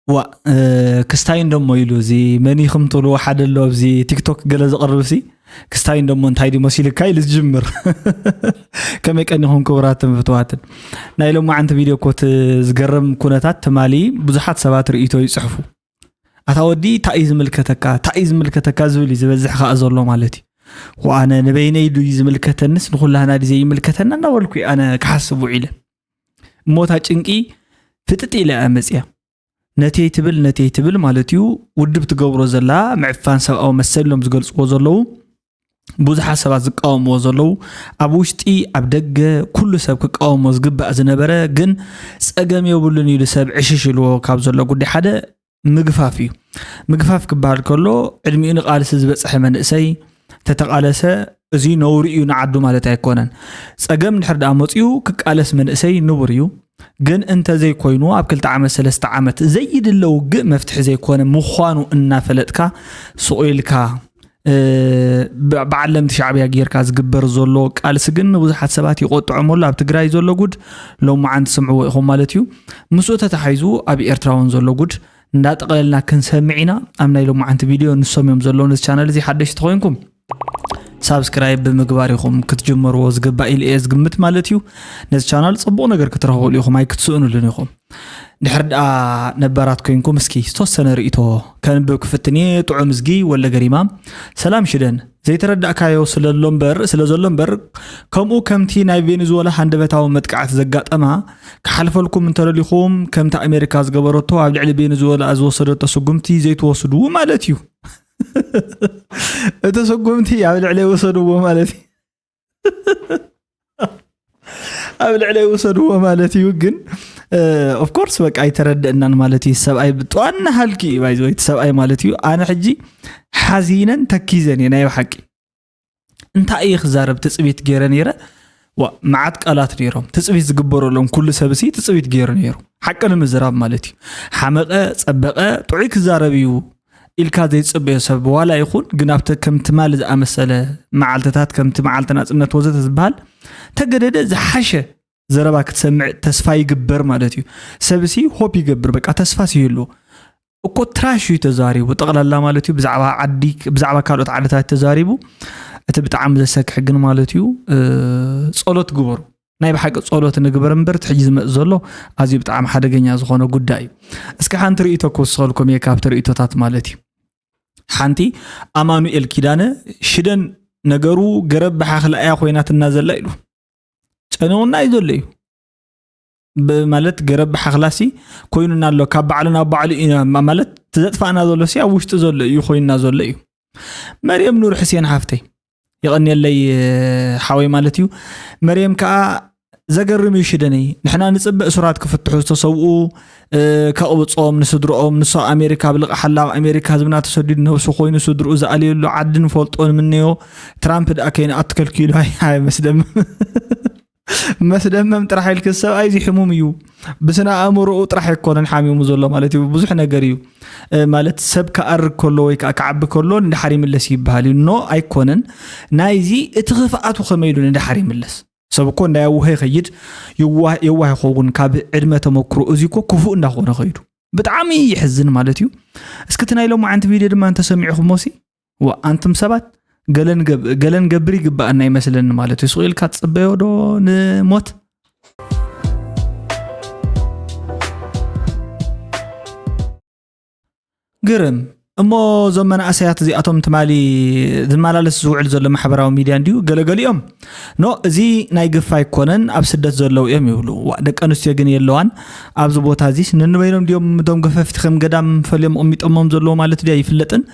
ዋ ክስታይ እንደሞ ኢሉ፣ እዚ መን ኢኹም ትብልዎ ሓደ ኣሎ ኣብዚ ቲክቶክ ገለ ዘቕርብ ሲ፣ ክስታይ እንደሞ እንታይ ድዩ መሲልካ ኢሉ ዝጅምር። ከመይ ቀኒኹም ክቡራትን ፍትዋትን? ናይ ሎማዓንቲ ቪድዮ እኮ እቲ ዝገርም ኩነታት ትማሊ ብዙሓት ሰባት ርእይቶ ይጽሕፉ። ኣታ ወዲ እንታይ እዩ ዝምልከተካ እንታይ እዩ ዝምልከተካ ዝብል እዩ ዝበዝሕ ከዓ ዘሎ ማለት እዩ። ወኣነ ንበይነይ ዱ ዝምልከተንስ ንኩላህና ዲ ዘይምልከተና እናበልኩ ኣነ ክሓስብ ውዒለ። እሞ እታ ጭንቂ ፍጥጥ ኢለ እያ መፅያ። ነትየይ ትብል ነትየይ ትብል ማለት እዩ። ውድብ ትገብሮ ዘላ ምዕፋን ሰብኣዊ መሰል ኢሎም ዝገልፅዎ ዘለዉ ብዙሓት ሰባት ዝቃወምዎ ዘለዉ፣ ኣብ ውሽጢ ኣብ ደገ ኩሉ ሰብ ክቃወሞ ዝግባእ ዝነበረ ግን ፀገም የብሉን ኢሉ ሰብ ዕሽሽ ኢልዎ ካብ ዘሎ ጉዳይ ሓደ ምግፋፍ እዩ። ምግፋፍ ክበሃል ከሎ ዕድሚኡ ንቃልሲ ዝበፅሐ መንእሰይ ተተቃለሰ እዚ ነውሪ እዩ ንዓዱ ማለት ኣይኮነን። ፀገም ድሕር ደኣ መፅኡ ክቃለስ መንእሰይ ንቡር እዩ። ግን እንተዘይኮይኑ ኣብ ክልተ ዓመት ሰለስተ ዓመት ዘይድለ ውግእ መፍትሒ ዘይኮነ ምዃኑ እናፈለጥካ ስቑ ኢልካ በዓለምቲ ሻዕብያ ጌርካ ዝግበር ዘሎ ቃልሲ ግን ንብዙሓት ሰባት ይቆጥዖም ኣሎ። ኣብ ትግራይ ዘሎ ጉድ ሎማዓንቲ ትሰምዕዎ ኢኹም ማለት እዩ። ምስኡ ተታሒዙ ኣብ ኤርትራ እውን ዘሎ ጉድ እንዳጠቕለልና ክንሰምዕ ኢና። ኣብ ናይ ሎማዓንቲ ቪድዮ ንሶም እዮም ዘለዉ። ነዚ ቻነል እዚ ሓደሽ ተኾይንኩም ሳብስክራይብ ብምግባር ኢኹም ክትጅምርዎ ዝግባእ ኢሉ እየ ዝግምት ማለት እዩ። ነዚ ቻናል ፅቡቕ ነገር ክትረኽብሉ ኢኹም ኣይክትስእኑሉን ኢኹም። ድሕር ደኣ ነባራት ኮይንኩም እስኪ ዝተወሰነ ርእቶ ከንብብ ክፍትን እየ። ጥዑም እዝጊ ወለ ገሪማ ሰላም ሽደን ዘይተረዳእካዮ ስለሎ እምበር ስለ ዘሎ እምበር ከምኡ ከምቲ ናይ ቬኔዙዌላ ሃንደበታዊ መጥቃዕቲ ዘጋጠማ ክሓልፈልኩም እንተደሊኹም ከምቲ ኣሜሪካ ዝገበረቶ ኣብ ልዕሊ ቬኔዙዌላ ዝወሰደቶ ስጉምቲ ዘይትወስዱ ማለት እዩ። እቲ ስጉምቲ ኣብ ልዕለ ይወሰድዎ ማለት እዩ። ኣብ ልዕለ ይወሰድዎ ማለት እዩ። ግን ኦፍኮርስ በቃ ኣይተረድእናን ማለት እዩ። ሰብኣይ ብጥዋና ሃልኪ እዩ ባይዘወይ እቲ ሰብኣይ ማለት እዩ። ኣነ ሕጂ ሓዚነን ተኪዘን እየ ናይ ብሓቂ እንታይ እየ ክዛረብ ትፅቢት ገይረ ነይረ። ዋ መዓት ቃላት ነይሮም ትፅቢት ዝግበረሎም ኩሉ ሰብ ሲ ትፅቢት ገይሩ ነይሩ። ሓቂ ንምዝራብ ማለት እዩ። ሓመቐ ጸበቐ ጥዑይ ክዛረብ እዩ ኢልካ ዘይትፅበዮ ሰብ ዋላ ይኹን ግን ኣብቲ ከም ትማሊ ዝኣመሰለ መዓልትታት ከምቲ መዓልቲ ናፅነት ወዘተ ዝበሃል ተገደደ ዝሓሸ ዘረባ ክትሰምዕ ተስፋ ይግበር ማለት እዩ። ሰብሲ ሆፕ ይገብር በቃ ተስፋ ሲህሉ እኮ ትራሽ እዩ ተዛሪቡ ጠቕላላ ማለት እዩ። ብዛዕባ ዓዲ ብዛዕባ ካልኦት ዓድታት ተዛሪቡ እቲ ብጣዕሚ ዘሰክሕ ግን ማለት እዩ። ጸሎት ግበሩ ናይ ብሓቂ ጸሎት ንግበር እምበር እቲ ሕጂ ዝመጽእ ዘሎ ኣዝዩ ብጣዕሚ ሓደገኛ ዝኾነ ጉዳይ እዩ። እስኪ ሓንቲ ርእይቶ ክውስኸልኩም እየ ካብቲ ርእይቶታት ማለት እዩ። ሓንቲ ኣማኑኤል ኪዳነ ሽደን ነገሩ ገረብ ብሓኽላ እያ ኮይናትና ዘላ ኢሉ ጨኒቑና እዩ ዘሎ እዩ ማለት ገረብ ብሓኽላሲ ኮይኑና ኣሎ ካብ ባዕሉ ናብ ባዕሉ ኢና ማለት ተዘጥፋእና ዘሎ ሲ ኣብ ውሽጢ ዘሎ እዩ ኮይኑና ዘሎ እዩ። መርየም ኑር ሕሴን ሓፍተይ የቐንየለይ ሓወይ ማለት እዩ። መርየም ከዓ ዘገርም እዩ ሽደነይ ንሕና ንፅበ እሱራት ክፍትሑ ዝተሰብኡ ከቕብፆም ንስድርኦም ንሱ ኣሜሪካ ብልቕሓላ ኣብ ኣሜሪካ ህዝብና ተሰዲዱ ነብሱ ኮይኑ ስድርኡ ዝኣልየሉ ዓዲ ንፈልጦ ንምነዮ። ትራምፕ ደኣ ከይንኣቱ ከልኪሉ መስደምም መስደመም ጥራሕ ኢልክ ሰብኣይ እዚ ሕሙም እዩ። ብስነ ኣእምሮኡ ጥራሕ ኣይኮነን ሓሚሙ ዘሎ ማለት እዩ ብዙሕ ነገር እዩ። ማለት ሰብ ክኣርግ ከሎ ወይ ከዓ ክዓቢ ከሎ ንድሓር ይምለስ ይበሃል እዩ ኖ ኣይኮነን። ናይዚ እቲ ክፍኣቱ ከመይ ኢሉ ንድሓር ይምለስ? ሰብ እኮ እንዳያውሀ ይኸይድ። የዋህ ይኸውን ካብ ዕድመ ተመክሮ እዚ እኮ ክፉእ እንዳኾነ ኸይዱ ብጣዕሚ ይሕዝን ማለት እዩ። እስክቲ ናይ ሎማዓንቲ ቪድዮ ድማ እንተሰሚዕኹሞ ሲ ዋ ኣንቱም ሰባት ገለ ንገብ- ገለ ንገብር ይግበኣና ይመስለኒ ማለት እዩ። ስቕ ኢልካ ትጽበዮ ዶ ንሞት? ግርም እሞ እዞም መናእሰያት እዚኣቶም ትማሊ ዝመላለስ ዝውዕል ዘሎ ማሕበራዊ ሚድያ እንድዩ ገለገሊኦም ኖ እዚ ናይ ግፍ ኣይኮነን ኣብ ስደት ዘለዉ እዮም ይብሉ። ዋእ ደቂ ኣንስትዮ ግን የለዋን ኣብዚ ቦታ እዚስ ነንበይኖም ድዮም እቶም ገፈፍቲ ከም ገዳም ፈልዮም ኣቕሚጦሞም ዘለዉ ማለት ድዩ ኣይፍለጥን።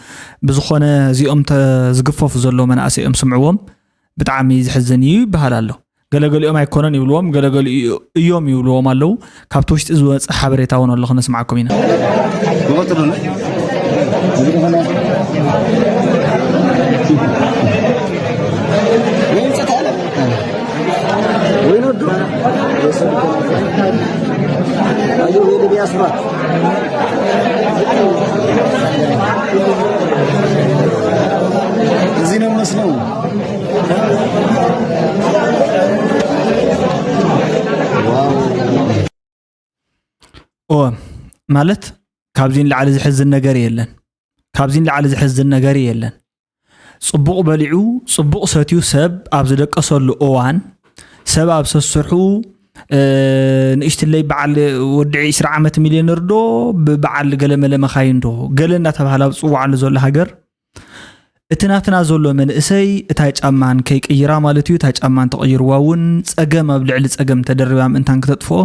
ብዝኾነ እዚኦም ዝግፈፉ ዘለዉ መናእሰይ እዮም ስምዕዎም። ብጣዕሚ ዘሕዝን እዩ ይበሃል ኣሎ። ገለገሊኦም ኣይኮነን ይብልዎም ገለገሊኡ እዮም ይብልዎም ኣለዉ። ካብቲ ውሽጢ ዝወፀ ሓበሬታ እውን ኣሎ ክነስምዓኩም ኢና። እዚህ ነው መስለው። ማለት ካብዚ ንላዕሊ ዝሕዝን ነገር የለን። ካብዚ ንላዕሊ ዝሕዝን ነገር የለን። ጽቡቕ በሊዑ፣ ጽቡቕ ሰትዩ፣ ሰብ ኣብ ዝደቀሰሉ እዋን፣ ሰብ ኣብ ሰስርሑ፣ እ፣ ንእሽትለይ በዓል ወዲ ዕስራ ዓመት ሚልዮነር ዶ፣ ብበዓል ገለመለ መኻይን ዶ፣ ገለ እናተባህለ ኣብ ዝጽዋዓሉ ዘሎ ሃገር፣ እቲ ናትና ዘሎ መንእሰይ እታ ጫማን ከይቅይራ ማለት እዩ። እታ ጫማ እንተቐይርዋ እውን ጸገም ኣብ ልዕሊ ጸገም ተደሪባ ምእንታን ክተጥፍኦ፣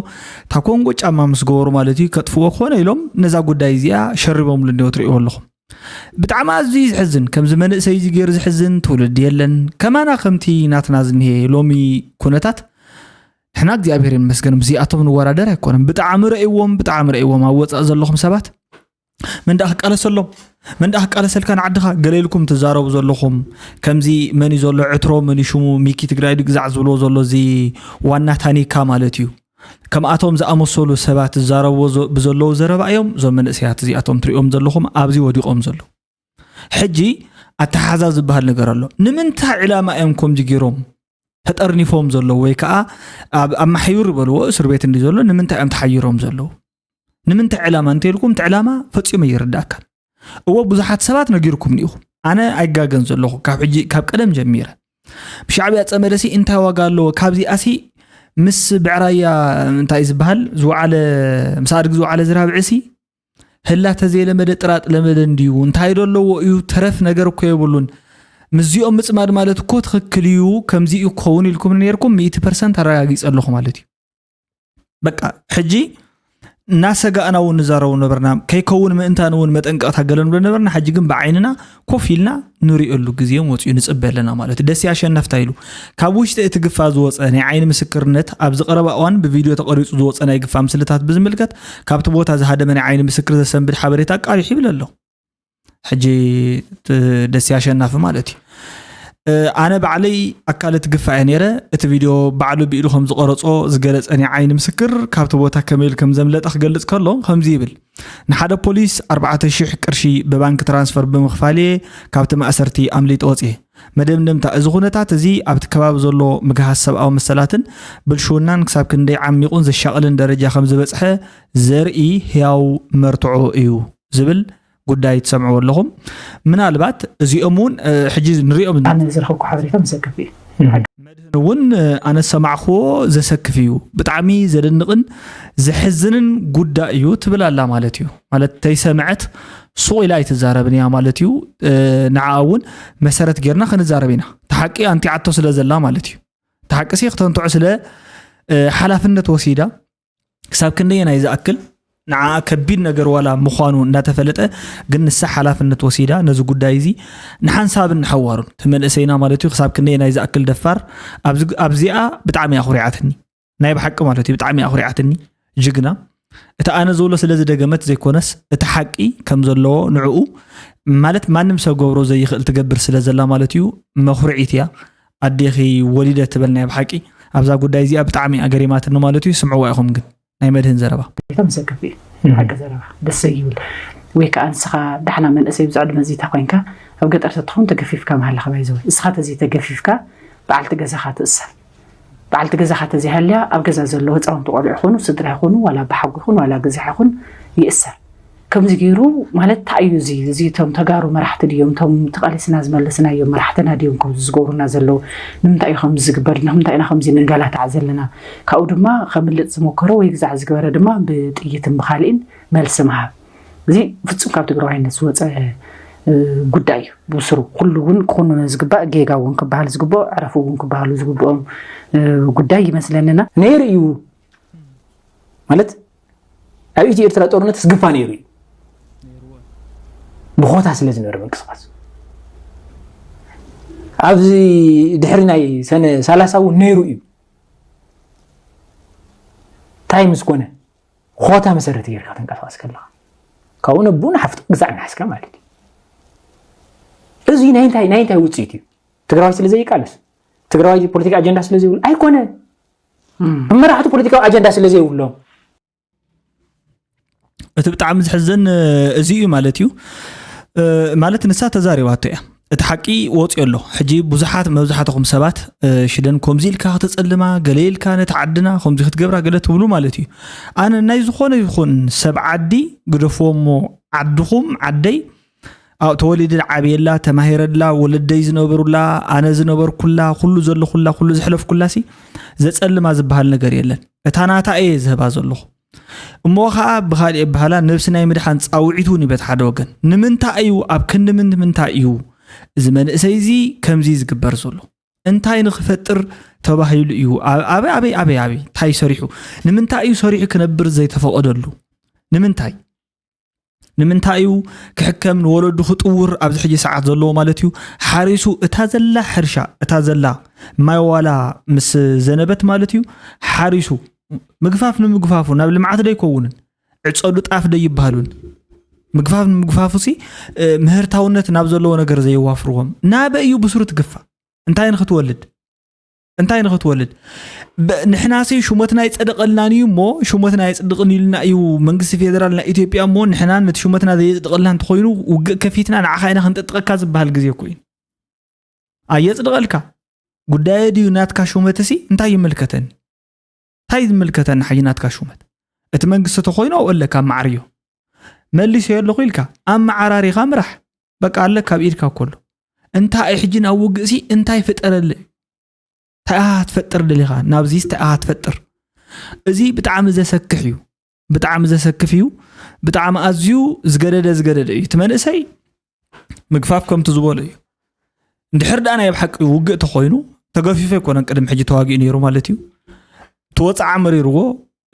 እታ ኮንጎ ጫማ ምስ ገበሩ ማለት እዩ፣ ከጥፍዎ ክኾነ ኢሎም ነዛ ጉዳይ እዚኣ ሸሪቦምሉ እንዲዮ ትርእይዎ ኣለኹም። ብጣዕሚ ኣዝዩ ዘሕዝን፣ ከምዚ መንእሰይ እዚ ገይሩ ዘሕዝን ትውልዲ የለን። ከማና ከምቲ ናትና ዝኒሄ ሎሚ ኩነታት፣ ንሕና እግዚኣብሔር ይመስገን ምስዚኣቶም ንወዳደር ኣይኮነን። ብጣዕሚ ረእይዎም፣ ብጣዕሚ ረእይዎም ኣብ ወፃእ ዘለኹም ሰባት፣ መን ደኣ ክቃለሰሎም፣ መን ደኣ ክቃለሰልካ ንዓድኻ፣ ገለ ኢልኩም ትዛረቡ ዘለኹም። ከምዚ መን እዩ ዘሎ ዕትሮ፣ መን እዩ ሽሙ፣ ሚኪ ትግራይ ድዩ ግዛዕ ዝብልዎ ዘሎ፣ እዚ ዋና ታኒካ ማለት እዩ። ከምኣቶም ዝኣመሰሉ ሰባት ዝዛረብዎ ዘ-፣ ብዘለዉ ዘረባ እዮም እዞም መንእሰያት እዚኣቶም ትሪኦም ዘለኹም ኣብዚ ወዲቖም ዘለዉ። ሕጂ ኣተሓዛ ዝበሃል ነገር ኣሎ። ንምንታይ ዕላማ እዮም ከምዚ ገይሮም ተጠርኒፎም ዘለዉ ወይ ከዓ ኣብ፣ ኣብ ማሕዩር ይበልዎ እስር ቤት እንዲ ዘሎ ንምንታይ እዮም ተሓይሮም ዘለዉ? ንምንታይ ዕላማ እንተኢልኩም እቲ ዕላማ ፈጺሙ ኣይርዳእካን። እዎ ብዙሓት ሰባት ነጊርኩም ኢኹም። ኣነ ኣይጋገን ዘለኹ ካብ ሕጂ፣ ካብ ቀደም ጀሚረ። ብሻዕብያ ጸመደሲ እንታይ ዋጋ ኣለዎ? ካብዚኣሲ ምስ ብዕራያ እንታይ ዝበሃል ዝወዓለ፣ ምስ ኣድጊ ዝወዓለ ዝራብዕሲ ህላ ተዘይለመደ ጥራጥ ለመደ እንድዩ። እንታይ ዶ ኣለዎ እዩ? ተረፍ ነገር እኮ የብሉን። ምስዚኦም ምጽማድ ማለት እኮ ትኽክል እዩ። ከምዚ እዩ ክኸውን ኢልኩም ነይርኩም ሚእቲ ፐርሰንት ኣረጋጊጸ ኣለኹ ማለት እዩ። በቃ ሕጂ እናሰጋእና እውን ንዛረቡ ነበርና። ከይከውን ምእንታን እውን መጠንቀቕታ ገለ ንብሎ ነበርና። ሕጂ ግን ብዓይንና ኮፍ ኢልና ንሪእሉ ግዜ መፂኡ ንፅበ ኣለና ማለት እዩ። ደሴ ኣሸናፍታ ኢሉ ካብ ውሽጢ እቲ ግፋ ዝወፀ ናይ ዓይኒ ምስክርነት ኣብዚ ቀረባ እዋን ብቪድዮ ተቐሪፁ ዝወፀ ናይ ግፋ ምስልታት ብዝምልከት ካብቲ ቦታ ዝሃደመ ናይ ዓይኒ ምስክር ዘሰንብድ ሓበሬታ ኣቃሊሑ ይብል ኣሎ። ሕጂ እቲ ደሴ ኣሸናፊ ማለት እዩ። እ፣ ኣነ ባዕለይ ኣካል እቲ ግፋ እየ ነይረ። እቲ ቪድዮ ባዕሉ ብኢዱ ከም ዝቐረጾ ዝገለጸ ናይ ዓይኒ ምስክር ካብቲ ቦታ ከመይ ኢሉ ከም ዘምለጠ ክገልጽ ከሎ ከምዚ ይብል። ንሓደ ፖሊስ ኣርባዕተ ሽሕ ቅርሺ ብባንክ ትራንስፈር ብምኽፋል እየ ካብቲ ማእሰርቲ ኣምሊጠ ወፅየ። መደምደምታ፣ እዚ ኩነታት እዚ ኣብቲ ከባቢ ዘሎ ምግሃስ ሰብኣዊ መሰላትን ብልሽውናን ክሳብ ክንደይ ዓሚቑን ዘሻቕልን ደረጃ ከም ዝበጽሐ ዘርኢ ህያው መርትዖ እዩ ዝብል ጉዳይ ትሰምዕዎ ኣለኹም። ምናልባት እዚኦም እውን፣ እ፣ ሕጂ ንሪኦም ኣነ ዝረኸብኩ ሓበሬታ መሰከፊ እዩ። መድህን እውን፣ እ፣ ኣነ ዝሰማዕክዎ ዘሰክፍ እዩ። ብጣዕሚ ዘደንቕን ዘሕዝንን ጉዳይ እዩ ትብል ኣላ ማለት እዩ። ማለት ተይሰምዐት ሱቕ ኢላ ኣይትዛረብን እያ ማለት እዩ። እ፣ ንዓ እውን መሰረት ጌርና ክንዛረብ ኢና። እቲ ሓቂ ኣንቲዓቶ ስለ ዘላ ማለት እዩ። እቲ ሓቂ ሲ ክተንትዖ ስለ፣ እ፣ ሓላፍነት ወሲዳ ክሳብ ክንደየናይ ዝኣክል ንዓ ከቢድ ነገር ዋላ ምዃኑ እንዳተፈለጠ፣ ግን ንሳ ሓላፍነት ወሲዳ ነዚ ጉዳይ እዚ ንሓንሳብን ንሓዋሩን እቲ መንእሰይና ማለት እዩ ክሳብ ክንደየናይ ዝኣክል ደፋር ኣብዚ-፣ ኣብዚኣ ብጣዕሚ ኣኹሪዓትኒ። ናይ ብሓቂ ማለት እዩ ብጣዕሚ ኣኹሪዓትኒ። ጅግና። እቲ ኣነ ዝብሎ ስለ ዝደገመት ዘይኮነስ እቲ ሓቂ ከም ዘለዎ ንዕኡ ማለት ማንም ሰብ ገብሮ ዘይኽእል ትገብር ስለ ዘላ ማለት እዩ። መኹርዒት እያ። ኣዴኺ ወሊደ ትበል ናይ ብሓቂ። ኣብዛ ጉዳይ እዚኣ ብጣዕሚ ኣገሪማትኒ ማለት እዩ። ስምዕዋ ኢኹም ግን ናይ መድህን ዘረባ። ተመሰከፊ እዩ። ሓቂ ዘረባ ደስ ዘይብል ወይ ከዓ ንስኻ ዳሕና መንእሰይ ብዝዕድመ እዚታ ኮይንካ ኣብ ገጠር ተትኸውን ተገፊፍካ ምሃለኻ ባይዘወይ። እስኻ ተዘይተገፊፍካ በዓልቲ ገዛኻ ትእሰር። በዓልቲ ገዛኻ ተዘይሃልያ ኣብ ገዛ ዘለዉ ህፃውንቲ ቆልዑ ይኹኑ ስድራ ይኹኑ ዋላ ኣባሓጎ ይኹን ዋላ ገዛሕ ይኹን ይእሰር። ከምዚ ገይሩ ማለት እንታይ እዩ እዚ? እዚ እቶም ተጋሩ መራሕቲ ድዮም? እቶም ተቓሊስና ዝመለስናዮም መራሕትና ድዮም ከምዚ ዝገብሩና ዘለዉ? ንምንታይ እዩ ከምዚ ዝግበር? ንምንታይ ኢና ከምዚ ንንገላታዕ ዘለና? ካብኡ ድማ ከምልጥ ዝሞከረ ወይ ግዛዕ ዝገበረ ድማ ብጥይትን ብኻልእን መልሲ ምሃብ። እዚ ፍጹም ካብ ትግራዋይነት ዝወፀ፣ እ፣ ጉዳይ እዩ። ብስሩ ኩሉ እውን ክኹንኖ ዝግባእ ጌጋ እውን ክበሃል ዝግብኦ ዕረፉ እውን ክበሃሉ ዝግብኦም፣ እ፣ ጉዳይ ይመስለንና። ነይሩ እዩ ማለት ኣብ ኢትዮ ኤርትራ ጦርነት ስግፋ ነይሩ እዩ። ብኾታ ስለ ዝነበረ ምንቅስቃስ ኣብዚ ድሕሪ ናይ ሰነ ሰላሳ እውን ነይሩ እዩ። ታይም ዝኾነ ኾታ መሰረት ጌርካ ተንቀሳቀስ ከለኻ ካብኡ ነብኡ ንሓፍጡ ግዛዕ እናሓዝካ ማለት እዩ። እዚ ናይ እንታይ፣ ናይ እንታይ ውፅኢት እዩ? ትግራዋይ ስለ ዘይቃለስ፣ ትግራዋይ ፖለቲካ ኣጀንዳ ስለ ዘይብሉ ኣይኮነን። እም። መራሕቲ ፖለቲካዊ ኣጀንዳ ስለ ዘይብሎም። እቲ ብጣዕሚ ዝሕዝን፣ እ፣ እዚ እዩ ማለት እዩ። እ፣ ማለት ንሳ ተዛሪባቶ እያ። እቲ ሓቂ ወፂኡ ኣሎ። ሕጂ ብዙሓት መብዛሕትኹም ሰባት ሽደን ከምዚ ኢልካ ክትፀልማ፣ ገለ ኢልካ ነቲ ዓድና ከምዚ ክትገብራ ገለ ትብሉ ማለት እዩ። ኣነ ናይ ዝኾነ ይኹን ሰብ ዓዲ ግደፍዎ እሞ፣ ዓድኹም ዓደይ ተወሊደ ዓብየላ፣ ተማሂረላ፣ ወለደይ ዝነበሩላ፣ ኣነ ዝነበርኩላ፣ ኩሉ ዘለኹላ፣ ኩሉ ዝሕለፍኩላ ሲ ዘፀልማ ዝበሃል ነገር የለን። እታ ናታ እየ ዝህባ ዘለኹ። እሞ ኸዓ ብኻሊእ ኣበሃላ ነብሲ ናይ ምድሓን ፃውዒት እውን ይበት ሓደ ወገን። ንምንታይ እዩ፣ ኣብ ክንዲ ምን ንምንታይ እዩ እዚ መንእሰይ እዚ ከምዚ ዝግበር ዘሎ? እንታይ ንክፈጥር ተባሂሉ እዩ? ኣበይ ኣበይ ኣበይ ኣበይ እንታይ ሰሪሑ? ንምንታይ እዩ ሰሪሑ ክነብር ዘይተፈቐደሉ? ንምንታይ ንምንታይ እዩ ክሕከም ንወለዱ ክጥውር ኣብዚ ሕጂ ሰዓት ዘለዎ ማለት እዩ? ሓሪሱ እታ ዘላ ሕርሻ፣ እታ ዘላ ማይ ዋላ ምስ ዘነበት ማለት እዩ፣ ሓሪሱ ምግፋፍ ንምግፋፉ ናብ ልምዓት ደይከውንን፣ ዕፀዱ ጣፍ ደይበሃሉን፣ ምግፋፍ ንምግፋፉ ሲ ምህርታውነት ናብ ዘለዎ ነገር ዘየዋፍርዎም ናበይ እዩ ብስሩ ትግፋ? እንታይ ንክትወልድ እንታይ ንክትወልድ? ንሕናሲ ሹመትና ይፀደቐልናን እዩ እሞ፣ ሹመትና ይፅድቕን ኢልና እዩ መንግስቲ ፌደራል ናይ ኢትዮጵያ እሞ፣ ንሕና ነቲ ሹመትና ዘየፅድቐልና እንተኮይኑ ውግእ ከፊትና ንዓኻ ኢና ክንጥጥቐካ ዝበሃል ግዜ እኮ እዩ። ኣየፅድቐልካ ጉዳየ ድዩ ናትካ ሹመትሲ? እንታይ ይምልከተኒ እንታይ ዝምልከተኒ ሓጂ ናትካ ሹመት? እቲ መንግስቲ ተኮይኑ ኣብኡ ኣለካ ማዕርዮ መሊሰዮ ኣለኹ ኢልካ ኣመዓራሪኻ ምራሕ። በቃ ኣለካ ኣብ ኢድካ እኮ ኣሎ። እንታይ ሕጂ ናብ ውግእሲ እንታይ ፍጠረለ? እንታይ ኣሃ ትፈጥር ደሊኻ ናብዚስ እንታይ ኣሃ ትፈጥር? እዚ ብጣዕሚ ዘሰክሕ እዩ። ብጣዕሚ ዘሰክፍ እዩ። ብጣዕሚ ኣዝዩ ዝገደደ ዝገደደ እዩ። እቲ መንእሰይ ምግፋፍ ከምቲ ዝበሎ እዩ። እንድሕር ደኣ ናይ ብሓቂ ውግእ ተኾይኑ ተገፊፉ ኣይኮነን ቅድሚ ሕጂ ተዋጊኡ ነይሩ ማለት እዩ። እቲ ወፅዓ መሪርዎ፣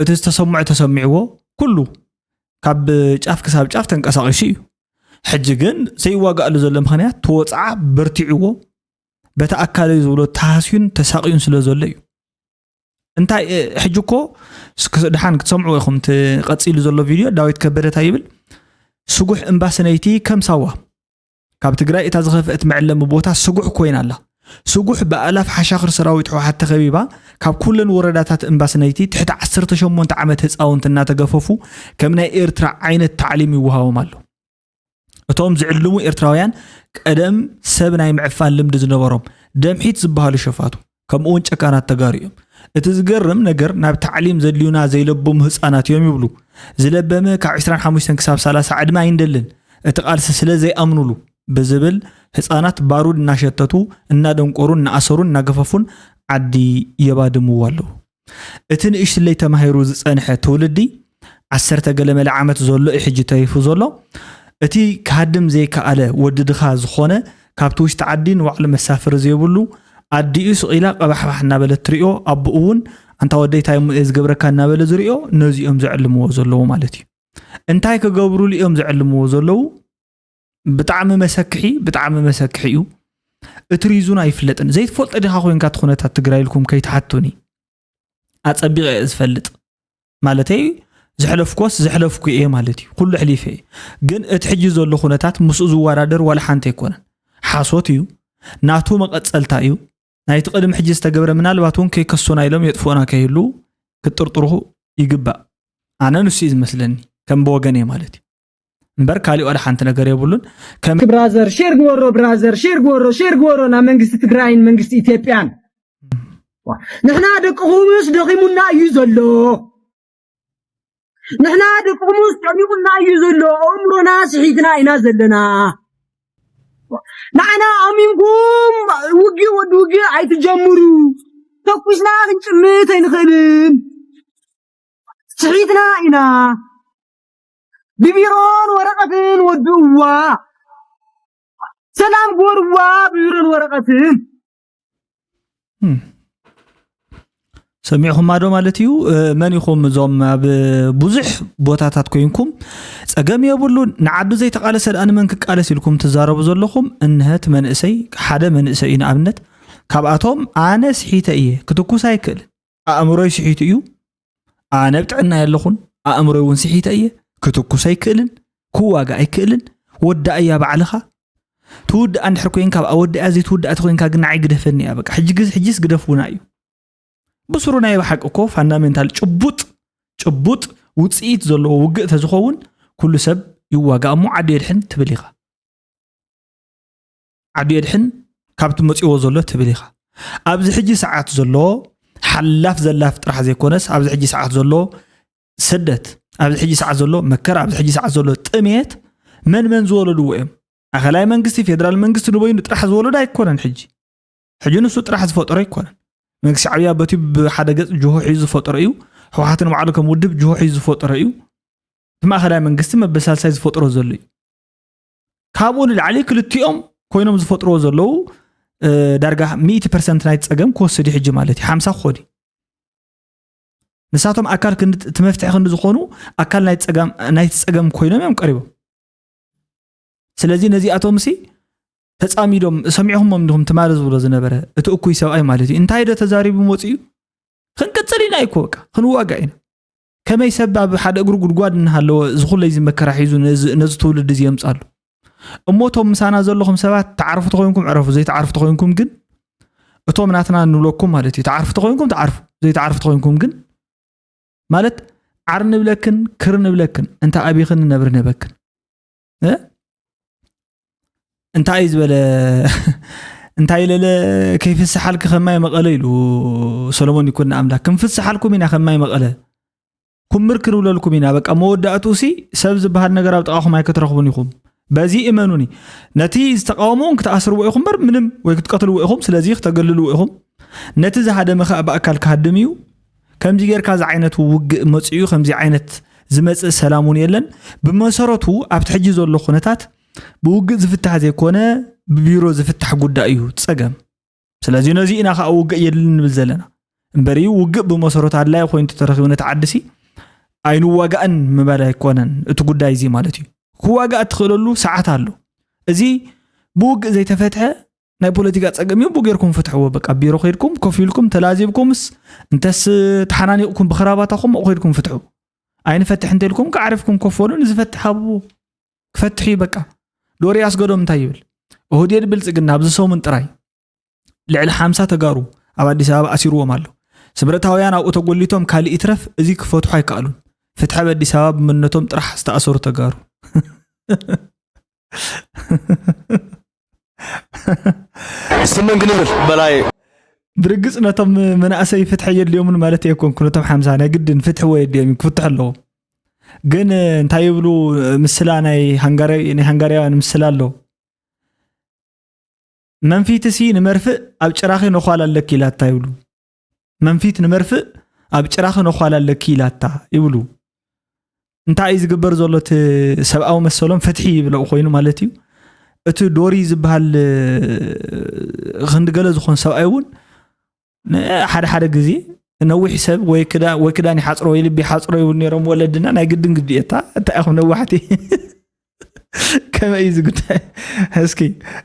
እቲ ዝተሰምዖ ተሰሚዕዎ፣ ኩሉ ካብ ጫፍ ክሳብ ጫፍ ተንቀሳቒሱ እዩ። ሕጂ ግን ዘይዋጋእሉ ዘሎ ምኽንያት እቲ ወፅዓ በርቲዕዎ በቲ ኣካለይ ዝብሎ ተሃስዩን ተሳቕዩን ስለ ዘሎ እዩ። እንታይ ሕጂ እኮ ድሓን ክትሰምዑ ኢኹም። እቲ ቀፂሉ ዘሎ ቪድዮ ዳዊት ከበደ እንታይ ይብል? ስጉሕ እምባስነይቲ ከም ሳዋ ካብ ትግራይ እታ ዝኸፍአት መዕለሚ ቦታ ስጉሕ ኮይና ኣላ። ስጉሕ ብኣላፍ ሓሻኽር ሰራዊት ህወሓት ተኸቢባ ካብ ኩለን ወረዳታት እምባስነይቲ ትሕቲ ዓሰርተ ሸሞንተ ዓመት ህፃውንቲ እናተገፈፉ ከም ናይ ኤርትራ ዓይነት ታዕሊም ይወሃቦም ኣሎ። እቶም ዝዕልሙ ኤርትራውያን ቀደም ሰብ ናይ ምዕፋን ልምዲ ዝነበሮም ደምሒት ዝበሃሉ ሸፋቱ ከምኡውን ጨካናት ተጋሩ እዮም። እቲ ዝገርም ነገር ናብ ታዕሊም ዘድልዩና ዘይለበሙ ህፃናት እዮም ይብሉ። ዝለበመ ካብ ዕስራን ሓሙሽተን ክሳብ ሰላሳ ዕድመ ኣይንደልን፣ እቲ ቃልሲ ስለ ዘይኣምኑሉ ብዝብል ህፃናት ባሩድ እናሸተቱ እናደንቆሩን እናኣሰሩን እናገፈፉን ዓዲ የባድምዎ ኣለዉ። እቲ ንእሽትለይ ተማሂሩ ዝጸንሐ ትውልዲ ዓሰርተ ገለመለ ዓመት ዘሎ እዩ ሕጂ ተሪፉ ዘሎ። እቲ ክሃድም ዘይከኣለ ወዲ ድኻ ዝኾነ ካብቲ ውሽጢ ዓዲ ንባዕሉ መሳፍሪ ዘይብሉ ኣዲኡ ስቕ ኢላ ቀባሕባሕ እናበለት ትሪኦ ኣቦኡ እውን ኣንታ ወደይ እንታይ እሞ እየ ዝገብረካ እናበለ ዝሪኦ ነዚኦም ዘዕልምዎ ዘለዉ ማለት እዩ። እንታይ ክገብሩሉ እዮም ዘዕልምዎ ዘለዉ? ብጣዕሚ መሰክሒ ብጣዕሚ መሰክሒ እዩ። እቲ ሪዙን ኣይፍለጥን። ዘይትፈልጦ ዲኻ ኮይንካ እቲ ኩነታት ትግራይ ኢልኩም ከይትሓቱኒ። ኣጸቢቐ እየ ዝፈልጥ። ማለተይ ዘሕለፍኮስ ዘሕለፍኩ እየ ማለት እዩ። ኩሉ ኣሕሊፈ እየ። ግን እቲ ሕጂ ዘሎ ኩነታት ምስኡ ዝወዳደር ዋላ ሓንቲ ኣይኮነን። ሓሶት እዩ። ናቱ መቐጸልታ እዩ። ናይቲ ቅድሚ ሕጂ ዝተገብረ ምናልባት እውን ከይከሱና ኢሎም የጥፍኡና ከይህሉ ክትጥርጥሩ ይግባእ። ኣነ ንሱ እዩ ዝመስለኒ ከም ብወገነይ ማለት እዩ። እምበር ካሊእ ዋላ ሓንቲ ነገር የብሉን። ከም ብራዘር ሼር ግበሮ፣ ብራዘር ሼር ግበሮ፣ ሼር ግበሮ ናብ መንግስቲ ትግራይን መንግስቲ ኢትዮጵያን። ንሕና ደቅኹምስ ደኺሙና እዩ ዘሎ። ንሕና ደቅኹምስ ጨኒቑና እዩ ዘሎ። ኣእምሮና ስሒትና ኢና ዘለና። ንዓና ኣሚንኩም ውግእ ወዲ ውግእ ኣይትጀምሩ። ተኩስና ክንጭምት ኣይንኽእልን። ስሒትና ኢና። ብቢሮን ወረቐትን ወድእዋ። ሰላም ግበርዋ ብቢሮን ወረቐትን። ሰሚዕኹማ ዶ ማለት እዩ? መን ኢኹም እዞም ኣብ ብዙሕ ቦታታት ኮይንኩም ጸገም የብሉን ንዓዱ ዘይተቃለሰ ደኣ ንመን ክቃለስ ኢልኩም ትዛረቡ ዘለኹም? እንሀት መንእሰይ ሓደ መንእሰይ እዩ ንኣብነት ካብኣቶም ኣነ ስሒተ እየ ክትኩስ ኣይክእልን ኣእምሮይ ስሒቱ እዩ ኣነ ብጥዕና የለኹን ኣእምሮይ እውን ስሒተ እየ ክትኩስ ኣይክእልን ክዋጋ ኣይክእልን ወዳእያ ባዕልኻ ትውድኣ እንድሕር ኮይንካ ኣብኣ ወዲኣ ዘይትውድኣ ተኮይንካ ግን ንዓይ ግደፈኒ እያ በቃ ሕጂ ግዝ ሕጂስ ግደፍውና እዩ ብስሩ ናይ ብሓቂ እኮ ፋንዳሜንታል ጭቡጥ ጭቡጥ ውፅኢት ዘለዎ ውግእ ተዝኸውን ኩሉ ሰብ ይዋጋእ እሞ ዓዲ የድሕን ትብል ኢኻ ዓዱ የድሕን ካብቲ መፂዎ ዘሎ ትብል ኢኻ። ኣብዚ ሕጂ ሰዓት ዘሎ ሓላፍ ዘላፍ ጥራሕ ዘይኮነስ ኣብዚ ሕጂ ሰዓት ዘሎ ስደት፣ ኣብዚ ሕጂ ሰዓት ዘሎ መከራ፣ ኣብዚ ሕጂ ሰዓት ዘሎ ጥሜት መን መን ዝወለድዎ እዮም? ማእኸላይ መንግስቲ፣ ፌደራል መንግስቲ ንበይኑ ጥራሕ ዝወለዶ ኣይኮነን። ሕጂ ሕጂ ንሱ ጥራሕ ዝፈጠሮ ኣይኮነን። መንግስቲ ሻዕብያ በቲ ብሓደ ገፅ ጅሆ ሒዙ ዝፈጠሮ እዩ። ህወሓትን ባዕሉ ከም ውድብ ጅሆ ሒዙ ዝፈጠሮ እዩ። እቲ ማእኸላይ መንግስቲ መበሳልሳይ ዝፈጥሮ ዘሎ እዩ። ካብኡ ንላዕሊ ክልቲኦም ኮይኖም ዝፈጥርዎ ዘለዉ እ፣ ዳርጋ ሚእቲ ፐርሰንት ናይ ፀገም ክወስድ እዩ ሕጂ ማለት እዩ። ሓምሳ ክኾን እዩ። ንሳቶም ኣካል ክንዲ እቲ መፍትሒ ክንዲ ዝኾኑ ኣካል ናይ ፀገም ናይቲ ፀገም ኮይኖም እዮም ቀሪቦም። ስለዚ ነዚኣቶም ሲ ተፃሚዶም ሰሚዕኹሞም እንዲኹም ትማሊ ዝብሎ ዝነበረ እቲ እኩይ ሰብኣይ ማለት እዩ። እንታይ ዶ ተዛሪቡ መፂኡ ክንቅፅል ኢና እኮ በቃ ክንዋጋእ ኢና። ከመይ ሰብ ኣብ ሓደ እግሩ ጉድጓድ እናሃለወ ዝኹለይ ዝመከራ ሒዙ ነዚ ነዚ ትውልዲ እዚ የምፃሉ? እሞ እቶም ምሳና ዘለኹም ሰባት ተዓርፉ ተኾይንኩም ዕረፉ፣ ዘይተዓርፉ ተኾይንኩም ግን እቶም ናትና ንብለኩም ማለት እዩ። ተዓርፉ ተኾይንኩም ተዓርፉ፣ ዘይተዓርፉ ተኾይንኩም ግን ማለት ዓር ንብለክን ክር ንብለክን እንተ ኣቢኽን ነብር ንህበክን እ? እንታይ እዩ ዝበለ እንታይ ለለ ከይፍስሓልክ ከማይ መቐለ ኢሉ ሰሎሞን ይኩን ኣምላክ ክንፍስሓልኩም ኢና ከማይ መቐለ ኩምር ክንብለልኩም ኢና በቃ መወዳእትኡ ሲ ሰብ ዝበሃል ነገር ኣብ ጥቓኹም ኣይክትረኽቡን ኢኹም በዚ እመኑኒ ነቲ ዝተቃወሙ እውን ክትኣስርዎ ኢኹም በር ምንም ወይ ክትቀትልዎ ኢኹም ስለዚ ክተገልልዎ ኢኹም ነቲ ዝሃደመ ከዓ ብኣካል ክሃድም እዩ ከምዚ ጌርካ እዚ ዓይነት ውግእ መፅኡ ከምዚ ዓይነት ዝመፅእ ሰላም እውን የለን ብመሰረቱ ኣብቲ ሕጂ ዘሎ ኩነታት ብውግእ ዝፍታሕ ዘይኮነ ብቢሮ ዝፍታሕ ጉዳይ እዩ ፀገም ስለዚ ነዚ ኢና ከዓ ውግእ የድልን ንብል ዘለና እምበሪ ውግእ ብመሰረቱ ኣድላይ ኮይኑ ተተረኪቡ ነቲ ዓዲ ሲ ኣይንዋጋእን ምባል ኣይኮነን እቲ ጉዳይ እዚ ማለት እዩ ክዋጋእ እትኽእለሉ ሰዓት ኣሎ እዚ ብውግእ ዘይተፈትሐ ናይ ፖለቲካ ፀገም እዩ ብጌርኩም ፍትሕዎ በቃ ቢሮ ከይድኩም ኮፍ ኢልኩም ተላዚብኩምስ እንተስ ተሓናኒቕኩም ብክራባታኹም ኣብኡ ከይድኩም ፍትሑ ኣይንፈትሕ እንተልኩም ከዓሪፍኩም ኮፍ በሉ ንዝፈትሕ ሃብዎ ክፈትሕ እዩ በቃ ዶሪ ኣስገዶም እንታይ ይብል ኦህዴድ ብልፅግና ኣብዚ ሰሙን ጥራይ ልዕሊ ሓምሳ ተጋሩ ኣብ ኣዲስ ኣበባ ኣሲርዎም ኣሎ ስምረታውያን ኣብኡ ተጎሊቶም ካልእ ይትረፍ እዚ ክፈትሑ ኣይከኣሉን ፍትሐ ኣብ ኣዲስ ኣበባ ብመንነቶም ጥራሕ ዝተኣሰሩ ተጋሩ ስምን ክንብል በላይ ብርግፅ ነቶም መናእሰይ ፍትሐ የድልዮምን ማለት የኮንኩ ነቶም ሓምሳ ናይ ግድን ፍትሒ ወየድዮም ክፍትሑ ኣለዎም ግን እንታይ ይብሉ ምስላ ናይ ሃንጋርያውያን ምስላ ኣሎ መንፊትሲ ንመርፍእ ኣብ ጭራኺ ነዃል ኣለኪ ኢላታ ይብሉ መንፊት ንመርፍእ ኣብ ጭራኺ ነዃል ኣለኪ ኢላታ ይብሉ እንታይ እዩ ዝግበር ዘሎ እቲ ሰብኣዊ መሰሎም ፍትሒ ይብለው ኮይኑ ማለት እዩ እቲ ዶሪ ዝበሃል ክንዲ ገለ ዝኾን ሰብኣይ እውን ሓደ ሓደ ግዜ ነዊሕ ሰብ ወይ ክዳን ይሓፅሮ ወይ ልቢ ይሓፅሮ ይብሉ ነይሮም ወለድና ናይ ግድን ግዲኤታ እንታይ ኢኹም ነዋሕቲ ከመይ እዩ ዝጉዳይ እስኪ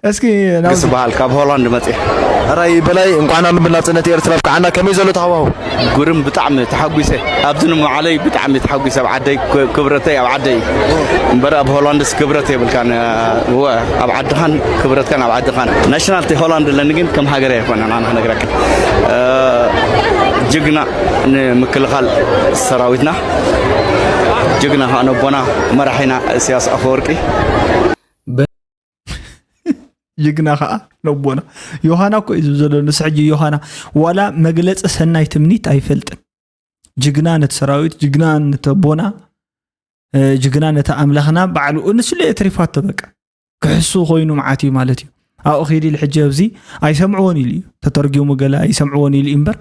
እስኪ ግስ በሃል ካብ ሆላንድ መፅእ ሕራይ በላይ እንኳን ናብ ናፅነት ኤርትራ ብቃዓና ከመይ ዘሎ ተሃዋሁ ጉርም ብጣዕሚ ተሓጒሰ ኣብዚ ንመዓለይ ብጣዕሚ ተሓጒሰ ኣብ ዓደይ ክብረተይ ኣብ ዓደይ እምበር ኣብ ሆላንድስ ክብረት የብልካን እወ ኣብ ዓድኻን ክብረትካን ኣብ ዓድኻን ናሽናልቲ ሆላንድ ኣለኒ ግን ከም ሃገር ኣይኮነን ኣነ ክነግረካ ጅግና ንምክልኻል ሰራዊትና ጅግና ከዓ ነቦና መራሒና እስያስ ኣፈወርቂ ጅግና ከዓ ነቦና ዮሃና እኮ እዩ ዝብል ዘሎ ንስ ሕጂ ዮሃና ዋላ መግለፂ ሰናይ ትምኒት ኣይፈልጥን ጅግና ነቲ ሰራዊት ጅግና ነተቦና ጅግና ነቲ ኣምላኽና ባዕሉ ንስሉ እየ ተሪፋቶ በቃ ክሕሱ ኮይኑ መዓት እዩ ማለት እዩ ኣብኡ ከይዲ ኢሉ ሕጂ ኣብዚ ኣይሰምዕዎን ኢሉ እዩ ተተርጊሙ ገለ ኣይሰምዕዎን ኢሉ እዩ እምበር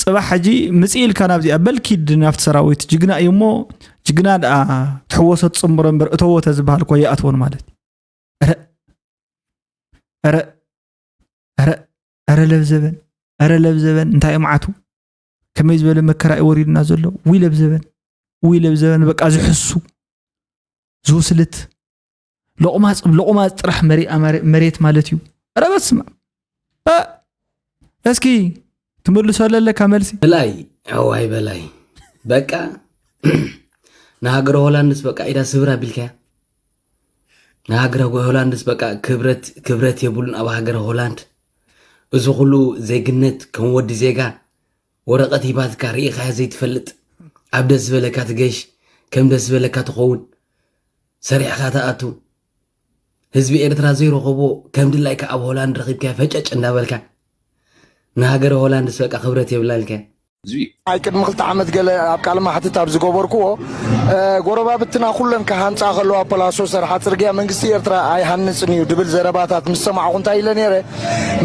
ፅባሕ ሕጂ ምፅእ ኢልካ ናብዚኣ በል ኪድ ናብቲ ሰራዊት ጅግና እዩ እሞ ጅግና ደኣ ትሕወሶ ትፅምብሮ እምበር እተዎ ተዝበሃል እኮ ይኣትዎን ማለት እዩ ረ ረ ረ ረ ለብዘበን ረ ለብዘበን እንታይ እዩ መዓቱ ከመይ ዝበለ መከራ እዩ ወሪድና ዘሎ ዊ ለብዘበን ዊ ለብዘበን በቃ ዝሕሱ ዝውስልት ሎቕማፅ ብ ሎቕማፅ ጥራሕ መሬት ማለት እዩ ረ በስመ እስኪ ትምልሶ ለለካ መልሲ በላይ ኣዋይ በላይ በቃ ንሃገረ ሆላንድስ በቃ ኢዳ ስብር ኣቢልካያ ንሃገረ ሆላንድስ በቃ ክብረት ክብረት የብሉን ኣብ ሃገረ ሆላንድ እዚ ኩሉ ዜግነት ከም ወዲ ዜጋ ወረቐት ሂባትካ ርኢኻያ ዘይትፈልጥ ኣብ ደስ ዝበለካ ትገሽ ከም ደስ ዝበለካ ትኸውን ሰሪሕኻ ትኣቱ ህዝቢ ኤርትራ ዘይረኸቦ ከም ድላይካ ኣብ ሆላንድ ረኺብካ ፈጨጭ እንዳበልካ ንሃገረ ሆላንድስ በቃ ክብረት የብላልካ። ህዝቢ ኣይ ቅድሚ ክልተ ዓመት ገለ ኣብ ቃለ ማሕትት ኣብ ዝገበርክዎ፣ እ፣ ጎረባብትና ኩለን ክሃንጻ ከለዋ ፖላሶ ሰርሓ ጽርግያ መንግስቲ ኤርትራ ኣይሃንጽን እዩ ድብል ዘረባታት ምስ ሰማዕኹ እንታይ ኢለ ነይረ?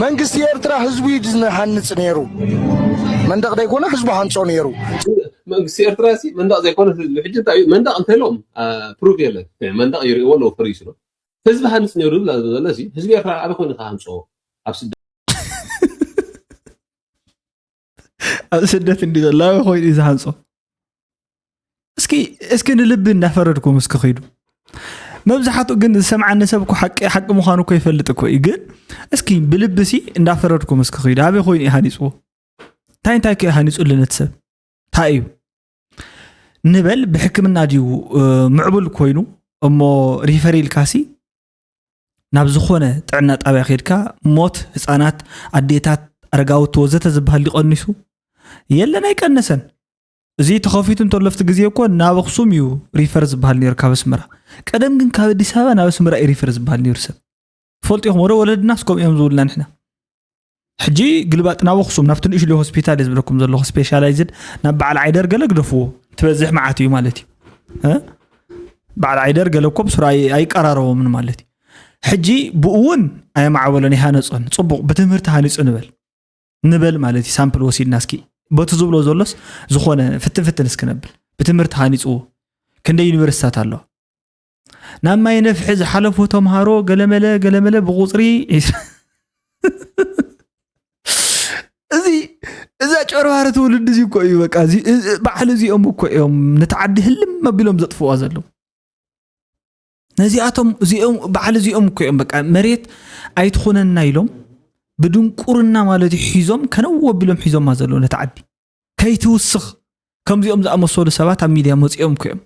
መንግስቲ ኤርትራ ህዝቡ እዩ ዝሃንጽ ነይሩ። መንደቕ ደይኮነ ህዝቡ ሃንጾ ነይሩ። መንግስቲ ኤርትራ ሲ መንደቕ ዘይኮነ ህዝቢ ሕጂ እንታይ እዩ? መንደቕ እንተሎም ፕሩፍ የለን። መንደቕ ይርእዎ ኣለዎ ፈሪሱ ነው። ህዝቢ ሃንጽ ነይሩ ዝብል ዘሎ ሲ ህዝቢ ኤርትራ ኣበይ ኮይኑ ክሃንጾ? ኣብ ስደት ኣብ ስደት እንዲ ዘሎ ኣበይ ኮይኑ እዩ ዝሃንጾ? እስኪ እስኪ ንልቢ እንዳፈረድኩም እስኪ ኺዱ። መብዛሕትኡ ግን ዝሰምዓኒ ሰብ እኮ ሓቂ ሓቂ ምዃኑ እኮ ይፈልጥ እኮ እዩ። ግን እስኪ ብልቢ ሲ እንዳፈረድኩም እስኪ ኺዱ። ኣበይ ኮይኑ እዩ ሃኒጽዎ? እንታይ እንታይ ከ ሃኒጹሉ ነቲ ሰብ? እንታይ እዩ? ንበል ብሕክምና ድዩ፣ እ፣ ምዕቡል ኮይኑ እሞ ሪፈር ኢልካሲ ናብ ዝኾነ ጥዕና ጣብያ ኸድካ ሞት ህፃናት፣ ኣዴታት፣ ኣረጋውቲ ወዘተ ዝበሃል ድዩ ቀኒሱ? የለን፣ ኣይቀነሰን። እዚ ተኸፊቱ እንተሎ ኣብቲ ግዜ እኮ ናብ ኣኽሱም እዩ ሪፈር ዝበሃል ነይሩ ካብ ኣስመራ። ቀደም ግን ካብ ኣዲስ ኣበባ ናብ ኣስመራ እዩ ሪፈር ዝበሃል ነይሩ ሰብ። ትፈልጡ ኢኹም ወደ ወለድናስ ከምኡ እዮም ዝብሉና ንሕና። ሕጂ ግልባጥ ናብ ኣኽሱም ናብቲ ንእሽለይ ሆስፒታል እየ ዝብለኩም ዘለኹ፣ ስፔሻላይዝድ ናብ በዓል ዓይደር ገለ ግደፍዎ፣ ትበዝሕ መዓት እዩ ማለት እዩ። እ? በዓል ዓይደር ገለ እኮ ብስሩ ኣይ- ኣይቀራረቦምን ማለት እዩ። ሕጂ ብኡ እውን ኣየማዕበሎን ኣይሃነጾን። ጽቡቕ ብትምህርቲ ሃኒጹ ንበል ንበል ማለት እዩ። ሳምፕል ወሲድና እስኪ በቲ ዝብሎ ዘሎስ ዝኾነ ፍትን ፍትን እስኪ ነብል። ብትምህርቲ ሃኒጽዎ ክንደይ ዩኒቨርሲታት ኣለዋ? ናብ ማይ ነፍሒ ዝሓለፉ ተምሃሮ ገለመለ ገለመለ ብቁፅሪ ዒስራ። እዚ እዛ ጨርባሪ ትውልድ እዚ እኮ እዩ በቃ እዚ- እዚ- በዓል እዚኦም እኮ እዮም ነቲ ዓዲ ህልም ኣቢሎም ዘጥፍዋ ዘለዉ። ነዚኣቶም እዚኦም በዓል እዚኦም እኮ እዮም በቃ መሬት ኣይትኾነና ኢሎም ብድንቁርና ማለት እዩ ሒዞም ከነው ኣቢሎም ሒዞማ ዘለዉ ነቲ ዓዲ። ከይትውስኽ ከምዚኦም ዝኣመሰሉ ሰባት ኣብ ሚድያ መፂኦም እኮ እዮም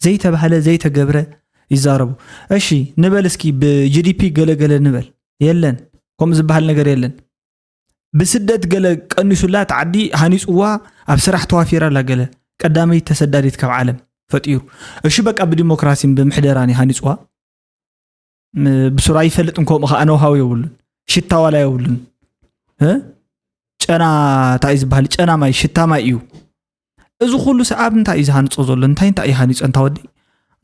ዘይተባህለ ዘይተገብረ ይዛረቡ። እሺ ንበል እስኪ ብጂዲፒ ገለገለ ንበል። የለን፣ ከምኡ ዝበሃል ነገር የለን። ብስደት ገለ ቀኒሱላ እቲ ዓዲ ሃኒፅዋ ኣብ ስራሕ ተዋፊራ ኣላ ገለ ቀዳመይቲ ተሰዳዲት ካብ ዓለም ፈጢሩ። እሺ በቃ ብዲሞክራሲን ብምሕደራን እዩ ሃኒፅዋ። ም- ብሱራ ይፈልጥ እንኮ ምኸ ኣነውሃው የብሉን ሽታ ዋላ የብሉን እ? ጨና እንታይ እዩ ዝበሃል ጨና ማይ ሽታ ማይ እዩ። እዚ ኩሉ ሰኣብ እንታይ እዩ ዝሃንጾ ዘሎ እንታይ እንታይ እዩ ሃኒጾ እንታ ወደይ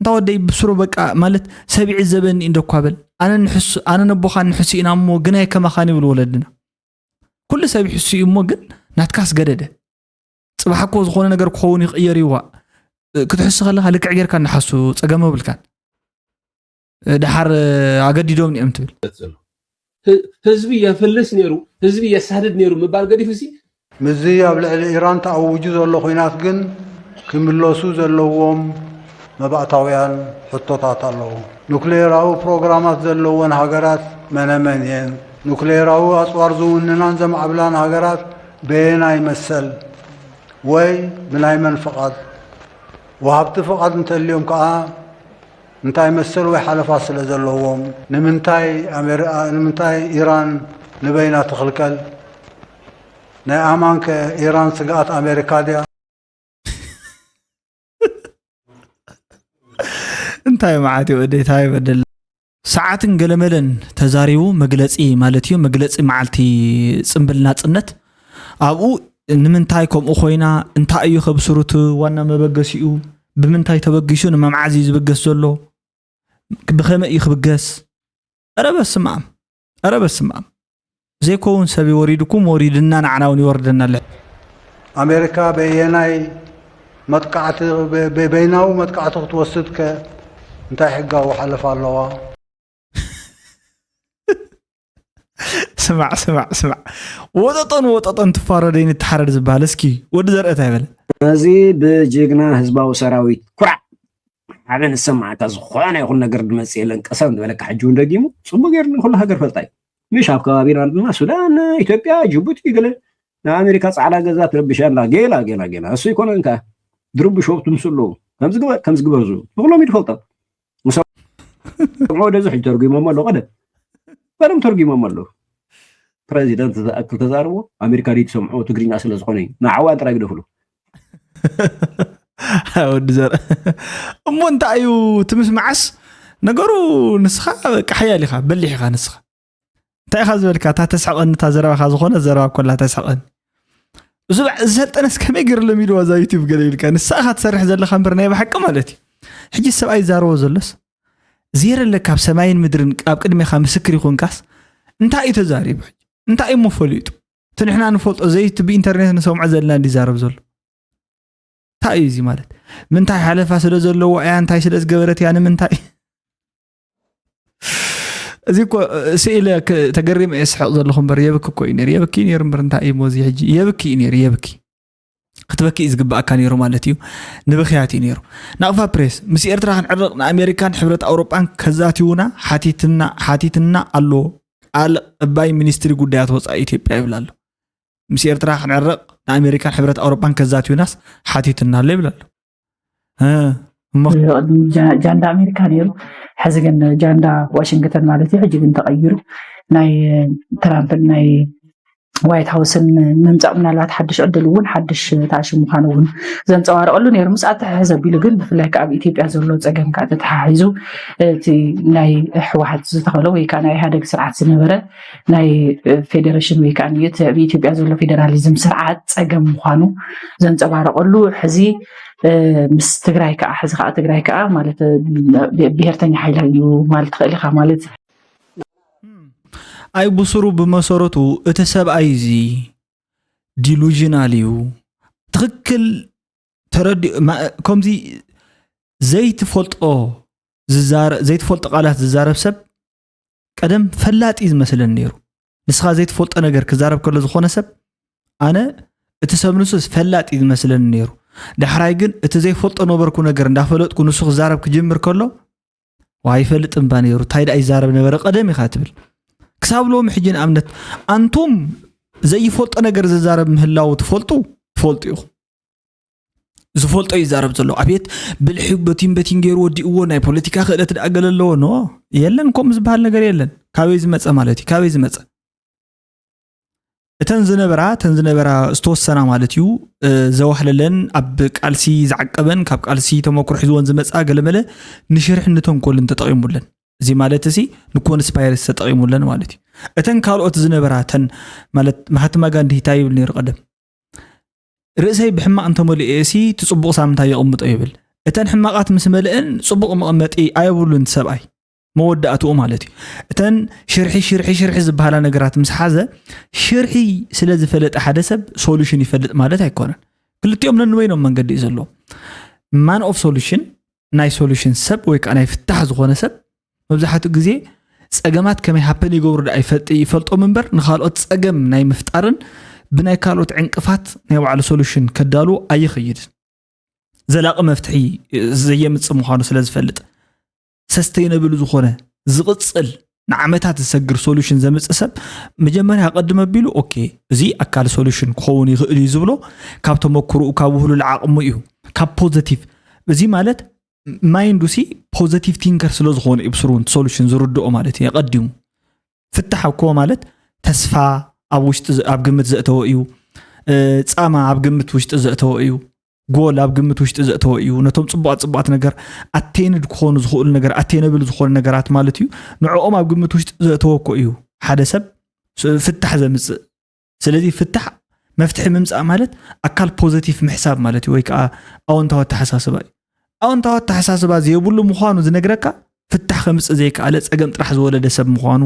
እንታ ወደይ ብስሩ በቃ ማለት ሰብ ይዕዘበኒ እንደኳ በል ኣነ ንሕሱ ኣነ ነቦኻን ንሕሱ ኢና እሞ ግናይ ከማኻን ይብሉ ወለድና። ኩሉ ሰብ ይሕሱ እዩ እሞ ግን ናትካስ ገደደ። ጽባሕ እኮ ዝኾነ ነገር ክኸውን ይቕየር ይዋ ክትሕሱ ከለኻ ልክዕ ጌርካ እናሓሱ ጸገም የብልካን። ድሓር ኣገዲዶም እዮም ትብል። ህዝቢ የፍልስ ነይሩ፣ ህዝቢ የሳድድ ነይሩ ምባል ገዲፉ ሲ ምስዚ ኣብ ልዕሊ ኢራን ተኣውጁ ዘሎ ኹናት ግን ክምለሱ ዘለዎም መባእታውያን ሕቶታት ኣለዉ። ኑክሌራዊ ፕሮግራማት ዘለወን ሃገራት መነመን እየን? ኑክሌራዊ ኣፅዋር ዝውንናን ዘማዕብላን ሃገራት በየናይ መሰል ወይ ብናይ መን ፍቓድ? ወሃብቲ ፍቓድ እንተልዮም ከዓ እንታይ መሰል ወይ ሓለፋ ስለ ዘለዎም? ንምንታይ ኣሜሪ- ንምንታይ ኢራን ንበይና ትኽልከል? ናይ ኣማን ከ ኢራን ስግኣት ኣሜሪካ ድያ? እንታይ መዓት እዩ ወደይ እንታይ በደል ሰዓትን ገለመለን ተዛሪቡ መግለፂ ማለት እዩ መግለፂ መዓልቲ ፅምብል ናፅነት ኣብኡ ንምንታይ ከምኡ ኮይና እንታይ እዩ ከብስሩት ዋና መበገሲኡ ብምንታይ ተበጊሱ ንመምዓዝ እዩ ዝብገስ ዘሎ ብኸመይ እዩ ክብገስ ኧረ በስመኣም ኧረ በስመኣም ዘይከውን ሰብ ይወሪድኩም ወሪድና ንዓና እውን ይወርደና ኣሎ ኣሜሪካ በየናይ መጥቃዕቲ በ- በይናዊ መጥቃዕቲ ክትወስድ ከ እንታይ ሕጋዊ ሓለፋ ኣለዋ? ስማዕ ስማዕ ስማዕ ወጠጦን ወጠጦን ትፋረደይ ንተሓረድ ዝበሃል እስኪ ወዲ ዘርእታ ይበለ እዚ ብጅግና ህዝባዊ ሰራዊት ኩራዕ ሓደ ንሰማዕካ ዝኾነ ይኹን ነገር ድመፅእ የለን ቀሰም ዝበለካ ሕጂ እውን ደጊሙ ፅቡቅ ገይሩ ንኩሉ ሃገር ፈልጣ እዩ ምሽ ኣብ ከባቢና ድማ ሱዳን ኢትዮጵያ ጅቡቲ ገለ ንኣሜሪካ ፃዕዳ ገዛ ትረብሻ ኣላ ጌላ ጌላ ጌላ እሱ ይኮነ እንካ ድርብሾ ትምስሉ ከምዚ ግበር ከምዚ ግበር ዝብሉ ንኩሎም ይድፈልጦም ሰምዖ ወደዚ ሕጂ ተርጉሞሞ ኣለዉ ቀደም ቀደም ተርጉሞሞ ኣለዉ ፕረዚደንት ዝኣክል ተዛርቦ ኣሜሪካ ድዩ ትሰምዖ ትግርኛ ስለ ዝኾነ እዩ ንዓዋን ጥራይ ግደፍሉ ወዲ ዘር እሞ እንታይ እዩ ትምስማዓስ ነገሩ ንስኻ በቃ ሓያል ኢኻ፣ በሊሕ ኢኻ ንስኻ። እንታይ ኢኻ ዝበልካ? እታ ተስሕቐኒ፣ እታ ዘረባኻ ዝኾነ ዘረባ ኮላ ተስሕቐኒ። እዚ በ-፣ እዚ ሰልጠነስ ከመይ ገይሩ ለሚድዋ እዛ ዩቲዩብ ገለ ኢልካ? ንሳ ኢኻ ትሰርሕ ዘለኻ እምበር ናይ ብሓቂ ማለት እዩ። ሕጂ ሰብኣይ ዝዛረቦ ዘሎስ ዜር ኣለካ ኣብ ሰማይን ምድርን ኣብ ቅድሜኻ ምስክር ይኹንካስ እንታይ እዩ ተዛሪቡ? ሕጂ እንታይ እዩ እሞ ፈሊጡ? እቲ ንሕና ንፈልጦ ዘይቲ ብኢንተርኔት ንሰምዖ ዘለና እንዲ ዛረብ ዘሎ እንታይ እዩ እዚ ማለት? ምንታይ ሓለፋ ስለ ዘለዎ እያ? እንታይ ስለ ዝገበረት እያ? ንምንታይ? እዚ እኮ ስኢለ ክ-፣ ተገሪመ እየ ስሕቕ ዘለኹ እምበር የብኪ እኮ እዩ ነይሩ። የብኪ እዩ ነይሩ እምበር እንታይ እዩ እሞ እዚ ሕጂ? የብኪ እዩ ነይሩ፣ የብኪ። ክትበኪ እዩ ዝግባኣካ ነይሩ ማለት እዩ። ንብኽያት እዩ ነይሩ። ናቕፋ ፕሬስ፣ ምስ ኤርትራ ክንዕረቕ ንኣሜሪካን ሕብረት ኣውሮጳን ከዛትዩና ሓቲትና፣ ሓቲትና ኣሎ። ቃል ኣቀባይ ሚኒስትሪ ጉዳያት ወጻኢ ኢትዮጵያ ይብል ኣሎ። ምስ ኤርትራ ክንዕረቕ ንኣሜሪካን ሕብረት ኣውሮጳን ከዛትዩናስ ሓቲትና ኣሎ ይብል ኣሎ። እ፣ እሞ ጃ-፣ ጃንዳ ኣሜሪካ ነይሩ። ሕዚ ግን ጃንዳ ዋሽንግተን ማለት እዩ። ሕጂ ግን ተቐይሩ ናይ ትራምፕን ናይ ዋይት ሃውስን ምምጻእ ምናልባት ሓድሽ ዕድል እውን ሓድሽ ተኣሽም ምዃኑ እውን ዘንጸባረቐሉ ነይሩ። ምስ ኣተሓሕዘ ኣቢሉ ግን ብፍላይ ከዓ ኣብ ኢትዮጵያ ዘሎ ጸገም ከዓ ተተሓሒዙ እቲ ናይ ህወሓት ዝተኸሎ ወይ ከዓ ናይ ኢህኣደግ ስርዓት ዝነበረ ናይ ፌዴሬሽን ወይ ከዓ እቲ ኣብ ኢትዮጵያ ዘሎ ፌዴራሊዝም ስርዓት ጸገም ምዃኑ ዘንጸባረቐሉ ሕዚ ምስ ትግራይ ከዓ ሕዚ ከዓ ትግራይ ከዓ ማለት ብሄርተኛ ሓይሊ እዩ ማለት ትኽእል ኢኻ ማለት ኣይ ብስሩ ብመሰረቱ እቲ ሰብኣይ እዚ ዲሉዥናል እዩ። ትኽክል ተረዲ ከምዚ ዘይትፈልጦ ዝዛረ ዘይትፈልጦ ቃላት ዝዛረብ ሰብ ቀደም ፈላጥ እዩ ዝመስለኒ ነይሩ። ንስኻ ዘይትፈልጦ ነገር ክዛረብ ከሎ ዝኾነ ሰብ ኣነ እቲ ሰብ ንሱስ ፈላጥ እዩ ዝመስለኒ ነይሩ። ዳሕራይ ግን እቲ ዘይፈልጦ ነበርኩ ነገር እንዳፈለጥኩ ንሱ ክዛረብ ክጅምር ከሎ ዋይ ይፈልጥ እምባ ነይሩ እንታይ ደኣ ይዛረብ ነበረ ቀደም ኢኻ ትብል። ክሳብ ሎሚ ሕጂ ንኣብነት ኣንቱም ዘይፈልጦ ነገር ዝዛረብ ምህላው ትፈልጡ ትፈልጡ ኢኹም። ዝፈልጦ ይዛረብ ዘሎ ኣቤት ብልሒ በቲን በቲን ገይሩ ወዲእዎ ናይ ፖለቲካ ክእለት ደኣ ገለ ኣለዎ ኖ የለን ከምኡ ዝበሃል ነገር የለን። ካበይ ዝመፀ ማለት እዩ ካበይ ዝመፀ እተን ዝነበራ እተን ዝነበራ ዝተወሰና ማለት እዩ ዘዋህለለን ኣብ ቃልሲ ዝዓቀበን ካብ ቃልሲ ተመክሮ ሒዝወን ዝመፃ ገለመለ ንሽርሕን ንተንኮልን ተጠቒሙለን። እዚ ማለት እዚ ንኮንስፓይረሲ ተጠቒሙለን ማለት እዩ። እተን ካልኦት ዝነበራ እተን ማለት ማሃትማ ጋንዲ እንታይ ይብል ነይሩ ቀደም ርእሰይ ብሕማቕ እንተመሊኤ ሲ እቲ ፅቡቕ ሳምንታ የቕምጦ ይብል። እተን ሕማቓት ምስ መልአን ፅቡቕ መቐመጢ ኣየብሉን እቲ ሰብኣይ። መወዳእትኡ ማለት እዩ። እተን ሽርሒ ሽርሒ ሽርሒ ዝበሃላ ነገራት ምስ ሓዘ ሽርሒ ስለ ዝፈለጠ ሓደ ሰብ ሶሉሽን ይፈልጥ ማለት ኣይኮነን። ክልቲኦም ነንበይኖም መንገዲ እዩ ዘለዎም። ማን ኦፍ ሶሉሽን ናይ ሶሉሽን ሰብ ወይ ከዓ ናይ ፍታሕ ዝኾነ ሰብ መብዛሕትኡ ግዜ ፀገማት ከመይ ሃፐን ይገብሩ ደኣ ይፈልጦም እምበር ንካልኦት ፀገም ናይ ምፍጣርን ብናይ ካልኦት ዕንቅፋት ናይ ባዕሉ ሶሉሽን ከዳሉ ኣይኽይድን። ዘላቒ መፍትሒ ዘየምፅእ ምዃኑ ስለ ዝፈልጥ ሰስተይነብል ዝኾነ ዝቕፅል ንዓመታት ዝሰግር ሶሉሽን ዘምፅእ ሰብ መጀመርያ ኣቐድም ኣቢሉ ኦኬ እዚ ኣካል ሶሉሽን ክኸውን ይኽእል እዩ ዝብሎ ካብ ተመክርኡ ካብ ውህሉል ዓቕሙ እዩ ካብ ፖዘቲቭ እዚ ማለት ማይንዱ ሲ ፖዘቲቭ ቲንከር ስለ ዝኾነ እዩ ብስሩ ሶሉሽን ዝርድኦ ማለት እዩ ኣቐዲሙ ፍታሕ እኮ ማለት ተስፋ ኣብ ውሽጢ ኣብ ግምት ዘእተወ እዩ ፃማ ኣብ ግምት ውሽጢ ዘእተወ እዩ ጎል ኣብ ግምት ውሽጢ ዘእተወ እዩ ነቶም ፅቡቃት ፅቡቃት ነገር ኣቴንድ ክኾኑ ዝኽእሉ ነገር ኣቴነብል ዝኾኑ ነገራት ማለት እዩ ንዕኦም ኣብ ግምት ውሽጢ ዘእተወ እኮ እዩ ሓደ ሰብ ፍታሕ ዘምፅእ ስለዚ ፍታሕ መፍትሒ ምምፃእ ማለት ኣካል ፖዘቲቭ ምሕሳብ ማለት እዩ ወይ ከዓ ኣወንታዊ ኣተሓሳስባ እዩ ኣወንታዊ ኣተሓሳስባ ዘይብሉ ምዃኑ ዝነግረካ ፍታሕ ከምፅእ ዘይከኣለ ፀገም ጥራሕ ዝወለደ ሰብ ምዃኑ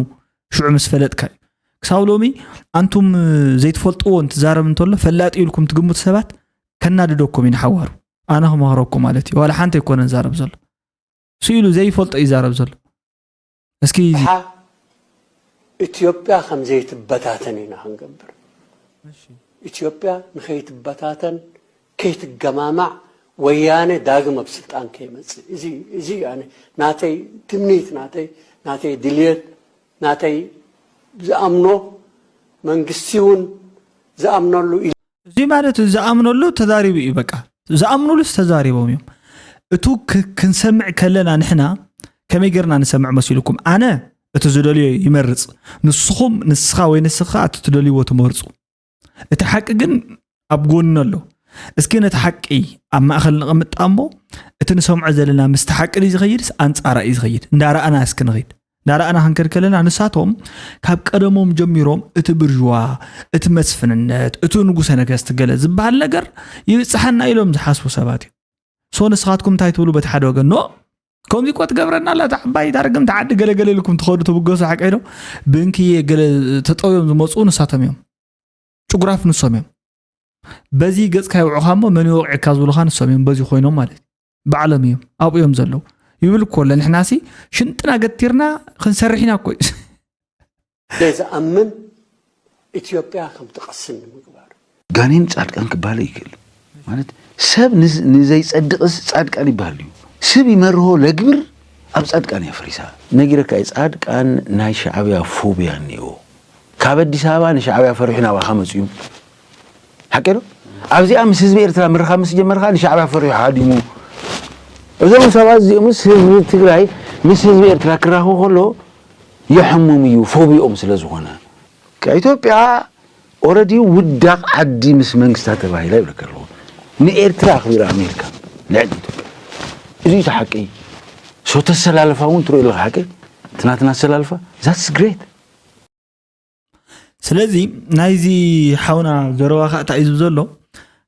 ሽዑ ምስ ፈለጥካ እዩ ክሳብ ሎሚ ኣንቱም ዘይትፈልጥዎ እንትዛረብ እንተሎ ፈላጢ ኢልኩም ትግምቱ ሰባት ከናድደኩም ኢና ሓዋሩ ኣነ ክመኽረኩም ማለት እዩ ዋላ ሓንቲ ኣይኮነን ዛረብ ዘሎ ስኢሉ ዘይፈልጦ ይዛረብ ዘሎ እስኪ ሓ ኢትዮጵያ ከም ዘይትበታተን ኢና ክንገብር ኢትዮጵያ ንኸይትበታተን ከይትገማማዕ ወያነ ዳግም ኣብ ስልጣን ከይመፅእ እዚ እዩ ኣነ ናተይ ትምኒት ናተይ ናተይ ድልየት ናተይ ዝኣምኖ መንግስቲ እውን ዝኣምነሉ እዩ። እዚ ማለት ዝኣምነሉ ተዛሪቡ እዩ በቃ ዝኣምኑሉስ ተዛሪቦም እዮም እቱ ክንሰምዕ ከለና ንሕና ከመይ ገርና ንሰምዕ መሲልኩም ኣነ እቲ ዝደልዮ ይመርፅ ንስኹም ንስኻ ወይ ንስኻ እቲ ትደልይዎ ትመርፁ እቲ ሓቂ ግን ኣብ ጎኒ ኣሎ እስኪ ነቲ ሓቂ ኣብ ማእኸል ነቐምጣ እሞ፣ እቲ ንሰምዖ ዘለና ምስቲ ሓቂ ድዩ ዝኸይድስ ኣንጻራ እዩ ዝኸይድ? እንዳረኣና እስኪ ንኸይድ። እንዳረኣና ክንከድ ከለና፣ ንሳቶም ካብ ቀደሞም ጀሚሮም እቲ ብርዥዋ፣ እቲ መስፍንነት፣ እቲ ንጉሰ ነገስት ገለ ዝበሃል ነገር ይብጽሓና ኢሎም ዝሓስቡ ሰባት እዮም። ሶ ንስኻትኩም እንታይ ትብሉ? በቲ ሓደ ወገን ኖ፣ ከምዚ እኮ ትገብረና ኣላ እታ ዓባይ እታ ርግምቲ ዓዲ፣ ገለ ገለ ኢልኩም ትኸዱ ትብገሱ፣ ሓቀይ ዶ? ብእንክየ ገለ ተጠውዮም ዝመፁ ንሳቶም እዮም። ጭጉራፍ ንሶም እዮም። በዚ ገፅካ ይውዑኻ እሞ መን ይወቕዕካ ዝብሉኻ ንሶም እዮም። በዚ ኮይኖም ማለት እዩ። ባዕሎም እዮም፣ ኣብኡ እዮም ዘለዉ። ይብል እኮ ኣሎ። ንሕናሲ ሽንጥና ገቲርና ክንሰርሕ ኢና እኮ እዩ። ለዝኣምን ኢትዮጵያ ከም ትቐስን ንምግባር። ጋኔን ጻድቃን ክባሃል ይክእል ማለት ሰብ ንዝ- ንዘይጸድቕስ ጻድቃን ይባሃል እዩ። ስብ ይመርሆ ለግብር ኣብ ጻድቃን እያ ፈሪሳ። ነጊረካ እየ ጻድቃን ናይ ሻዕብያ ፎብያ እኒኦ። ካብ ኣዲስ ኣበባ ንሻዕብያ ፈሪሑ ናባኻ መፅዩ ሓቂ ዶ? ኣብዚኣ ምስ ህዝቢ ኤርትራ ምርኻብ ምስ ጀመርካ ንሻዕብያ ፈሪሑ ሃዲሙ። እዞም ሰባት እዚኦምስ ህዝቢ ትግራይ ምስ ህዝቢ ኤርትራ ክራኸቡ ከሎ የሐሙም እዩ ፎብኦም ስለ ዝኾነ። ኢትዮጵያ ኦረዲ ውዳቕ ዓዲ ምስ መንግስታ ተባሂላ ይብለካ ኣለኹ። ንኤርትራ ኣኽቢራ ኣሜሪካ ልዕሊ ኢትዮጵያ። እዚ እዩ እቲ ሓቂ። ሶ ተሰላልፋ እውን ትሪኦ ኣለኻ ሓቂ እቲ ናትና ኣሰላልፋ that's great። ስለዚ ናይዚ ሓውና ዘረባ ከዓ እንታይ እዩ ዝብል ዘሎ?